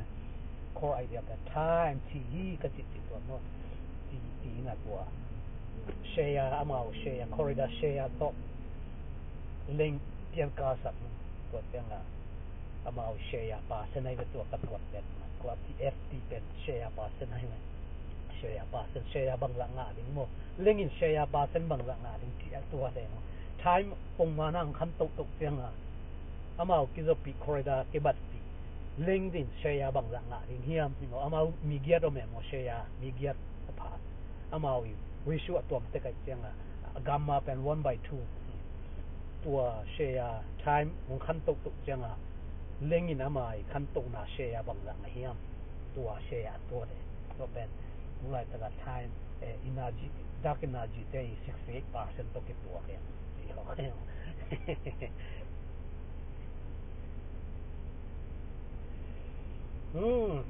Core idea pen time thi hi ka cih cih tua maw. Ti, ti na tua. Share amau share corridor share tawh leng pian ka sak tua ciang a amau share percent hi ve tua ka tuat pen. Tua ti F T pen share percent hi ve. Share percent, share bangzah ngah ding maw. Lengin share percent bangzah ngah ding ti a tua deng maw. Time pongmana ang khan tohtoh ciang a amau kizopih corridor kibatpih leng din share bangzah ngah ding hiam hi maw. Amau mi giat om e maw, share mi giat a pha. Amau i ratio a tuam tek ai ciang a gamma pen one by two. Tua share time hong khan tohtoh ciang a lengin amai khan tohna share bangzah ngah hiam. Tua share tua de. Tua pen Laitak a time, eh, energy, dark energy te i sixty eight percent tawh kituak hi. Hmm.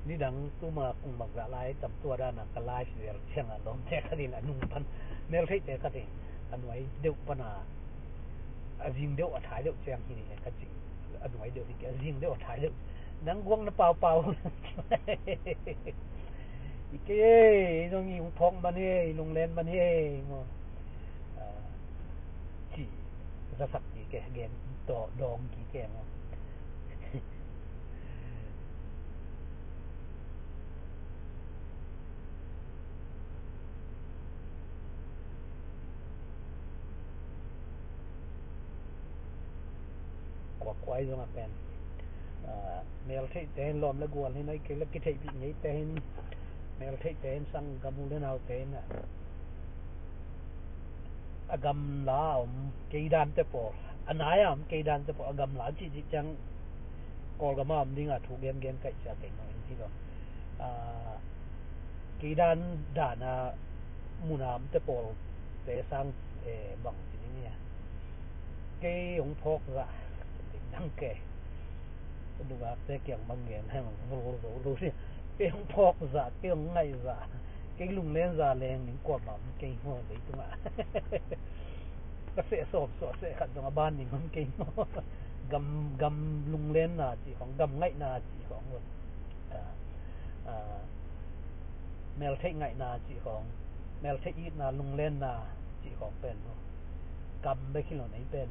Nidang tuma kung mak zah lai tam tua dana ka live zel cianga lawmte khatin a nung pan, meltheihte khatin a nuai deuh pana a zing deuh a thai deuh ciang hi ni ka cing. A nuai deuh hi kei, a zing deuh a thai deuh. Nang guang na paupau. I kei ei zong i hong phawk man hi ei, i lunglen man hi ei maw? Ah, ci zasak kik e, gen tawh dawng kik e maw? Kuakuai zong a pen, ah, meltheihte in lawm le gual hi nai kei le kitheihpih ngeite in, meltheihte in sanggam u le naute in, ah, a gamla a om kei dante pawl, a nai a om kei dante pawl, a gamla cihcih ciang Kawlgam a om dinga thu gengen kaih cia kei no in hi lo. Ah, kei dan dana muna omte pawlte sang, eh, bang ci ding hia? Kei hong phawk zah ding dang kei. Dungakte kiang bang gen hang vul zo lo hia? Kei hong phawk zah, kei hong ngaih zah, kei lunglen zah leng ning kuamah om kei maw leitungah. Ka seh sawm suah seh khat zong a ban ning om kei maw? Gam, gam lunglenna cih khong, gam ngaihna cih khong lo. Ah, ah, meltheih ngaihna cih khong, meltheih itna, lunglenna cih khong pen lo. Kam bek hi lo nei pen.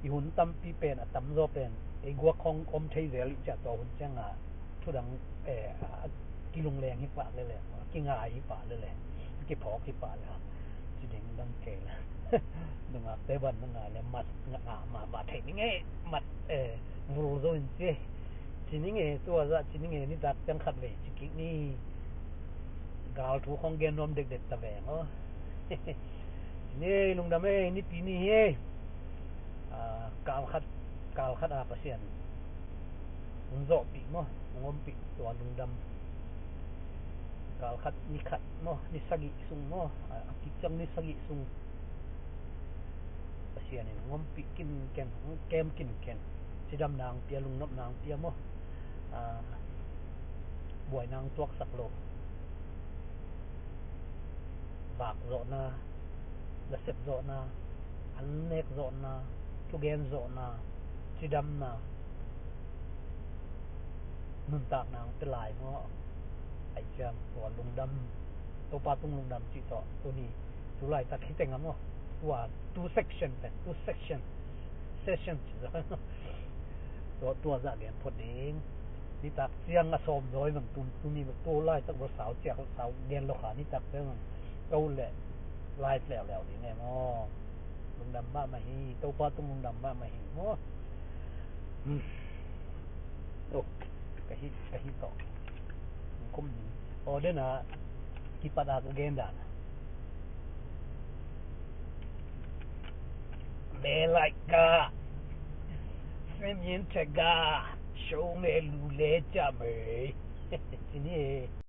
I hun tampi pen, a tamzaw pen ei guak khong om thei zel i ciah tua hun cianga thudang, eh, a kilungleng hi pah lele, a kingai hi pah lele, a kiphawk hi pah lele. Ci ding dang kei le. Dungakte ban na ngai le mat nga, nga, ma, ma thei ni ngei, mat, eh, vul zo in ci. Ci ni ngei, tua zah ci ni ngei, nitak ciang khat vei ci kik ni. Gal thu khong gen nuam dekdek ta veng aw. Ci ni ei, lungdam ei, nipi ni hi ei. Ah, kal khat, kal khat a Pasian hong zawhpih maw, hong ompih tua lungdam. Kal khat, ni khat maw, ni sagih sung maw, a, a kik ciang ni sagih sung Pasian in hong ompih kinken, hong kem kinken. Cidamna hong pia, lungnopna hong pia maw. Ah, buaina hong tuaksak lo. Vak zawhna, nasep zawhna, an nek zawhna, thugen zawhna, cidamna, nuntakna hong pia lai maw. Ai ciang tua lungdam, Topa tung lungdam cih tawh tuni, tu laitak hi teng a maw. Tua two section pen, two section, session ci zo. Tua, tua zah gen phot ding. Nitak ciang a sawm zawi bang tun, tuni bang tu laitak bang sau ciak, sau gen lo kha, nitak ciang bang ka ut leh live leuleu ding e maw. Lungdam mahmah hi, Topa tung lungdam mahmah hi maw. Hmm. Oh, ka hih, ka hih tawh. Kum ding. Aw, dena kipat a ka gen dan. Melaika. Sim yin tega. Shong e lu le jam e. Ci ni e.